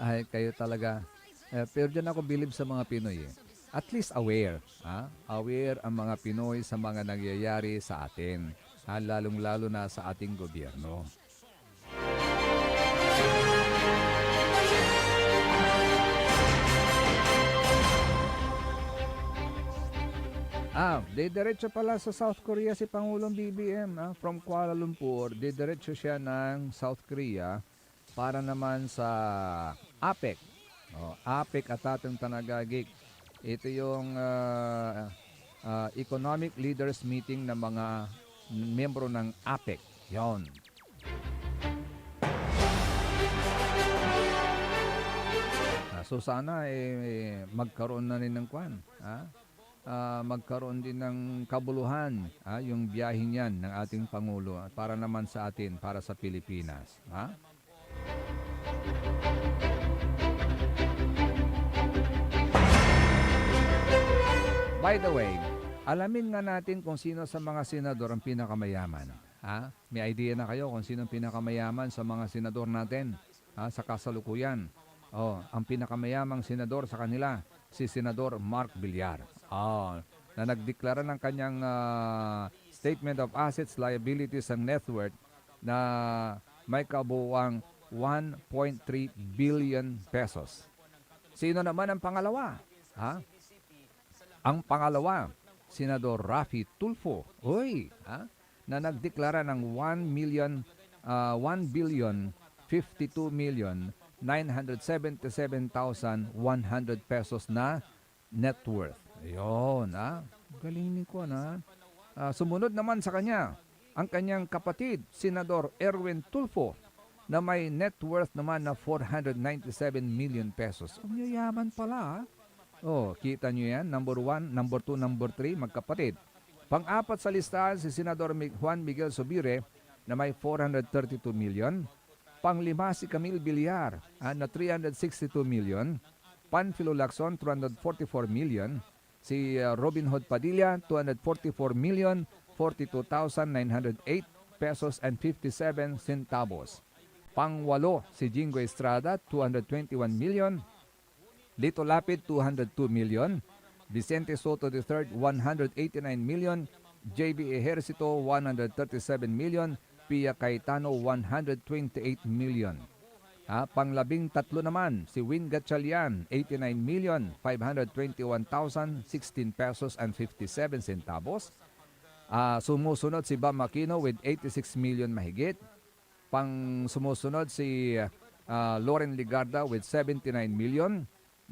Ay, kayo talaga. Eh, pero diyan ako bilib sa mga Pinoy, eh. At least aware, ah. Aware ang mga Pinoy sa mga nangyayari sa atin, ah, lalong-lalo na sa ating gobyerno. Ah, didiretso pala sa South Korea si Pangulong B B M, ah, from Kuala Lumpur, didiretso siya ng South Korea para naman sa APEC. Oh, APEC, atateng tan agagik. Ito yung, ah, ah, economic leaders meeting ng mga miyembro ng APEC. Yon. Ah, so sana, eh, magkaroon na rin ng kwan, ah, ah, magkaroon din ng kabuluhan, ah, yung biyahe niyan ng ating Pangulo, ah, para naman sa atin, para sa Pilipinas, ah. By the way, alamin nga natin kung sino sa mga senador ang pinakamayaman. Ha? May idea na kayo kung sino ang pinakamayaman sa mga senador natin, ha, sa kasalukuyan? Oh, ang pinakamayamang senador sa kanila, si Senador Mark Villar. Oh, na nagdeklara ng kanyang, ah, statement of assets, liabilities, and net worth na may kabuuang one point three billion pesos. Sino naman ang pangalawa? Ha? Ang pangalawa, Senador Raffy Tulfo. Uy, ha? Na nagdeklara ng one million, ah, one billion fifty-two million nine hundred seventy-seven thousand one hundred pesos na net worth. Ayun, ah. Galing ni Kuan, ah. Ah, sumunod naman sa kanya, ang kanyang kapatid, Senador Erwin Tulfo, na may net worth naman na four hundred ninety-seven million pesos. Ang yayaman pala, ah. Oh, kita nyo yan? Number one, number two, number three, magkapatid. Pang-apat sa listahan, si Senador Mi-, Juan Miguel Zubiri, na may four hundred thirty-two million. Panglima, si Camille Villar, ah, na three hundred sixty-two million. Panfilo Lacson, two hundred forty-four million. Si, ah, Robin Hood Padilla, two hundred forty-four million forty-two thousand nine hundred eight pesos and fifty-seven centavos. Pangwalo, si Jingo Estrada, two hundred twenty-one million. Lito Lapid, two hundred two million. Vicente Sotto the third, one hundred eighty-nine million. J B Ejercito, one hundred thirty-seven million. Pia Cayetano, one hundred twenty-eight million. Ah, panglabing tatlo naman, si Win Gatchalian, eighty-nine million five hundred twenty-one thousand sixteen pesos and fifty-seven centavos. Ah, sumusunod si Bam Aquino with eighty-six million mahigit. Pang sumusunod si, ah, Loren Legarda with seventy-nine million.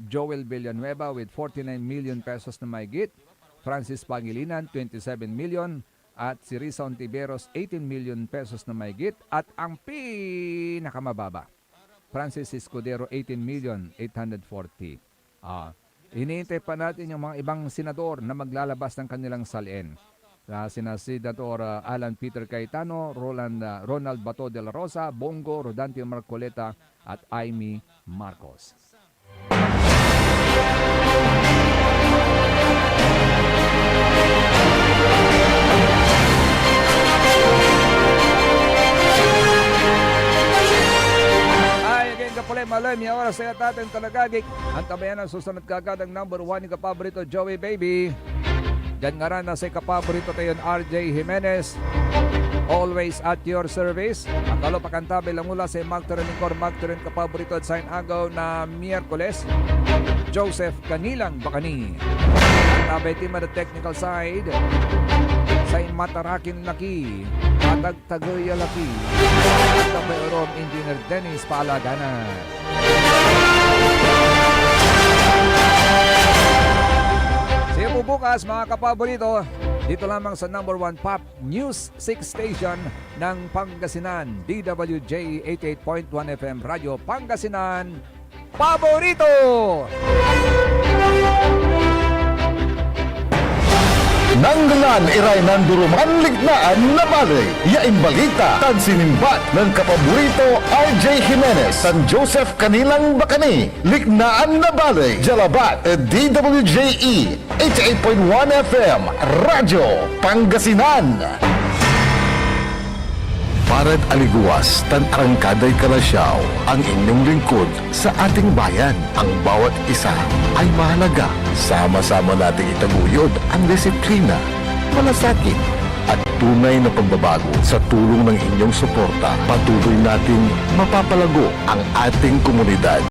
Joel Villanueva with forty-nine million pesos na mahigit, Francis Pangilinan, twenty-seven million, at si Risa Ontiveros, eighteen million pesos na mahigit, at ang pinakamababa, Francis Escudero, eighteen million eight hundred forty. Ah, iniintay pa natin yung mga ibang senador na maglalabas ng kanilang salin. Ah, sina Senator, ah, Alan Peter Cayetano, Roland, ah, Ronald Bato de la Rosa, Bong Go, Rodante Marcoleta, at Imee Marcos. Ay, again, kapulay, malay, may oras tayo, taten, talagagik. Antabayan ang susunod kagad ang number one, yung kapaborito, Joey Baby. Diyan ngaran na say kapaborito tayon R J Jimenez. Always at your service. Akalo pakantabay lang mula say magturen lingkor, magturen kapaborito ed sayan agew na Miyerkules, Joseph Canilang Bacani. Tabay team at the technical side, say matarakin laki, matagtagey a laki, tabay orom, Engineer Dennis Palagana. See you po bukas, mga kapaborito, dito lamang sa number one pop news six station ng Pangasinan, D W J eighty-eight point one F M Radio Pangasinan, Paborito! Nanggelan iray nanduruman liknaan na baley ya imbalita tan sinimbat nen kapaborito R J Jimenez tan Joseph Canilang Bacani. Liknaan na baley, dia labat ed D W J E, eighty-eight point one F M, Radyo Pangasinan. Parad aligewas tan arangkaday kalasyaw, ang inyong lingkod sa ating bayan. Ang bawat isa ay mahalaga. Sama-sama nating itaguyod ang disiplina, malasakit, at tunay na pagbabago. Sa tulong ng inyong suporta, patuloy nating mapapalago ang ating komunidad.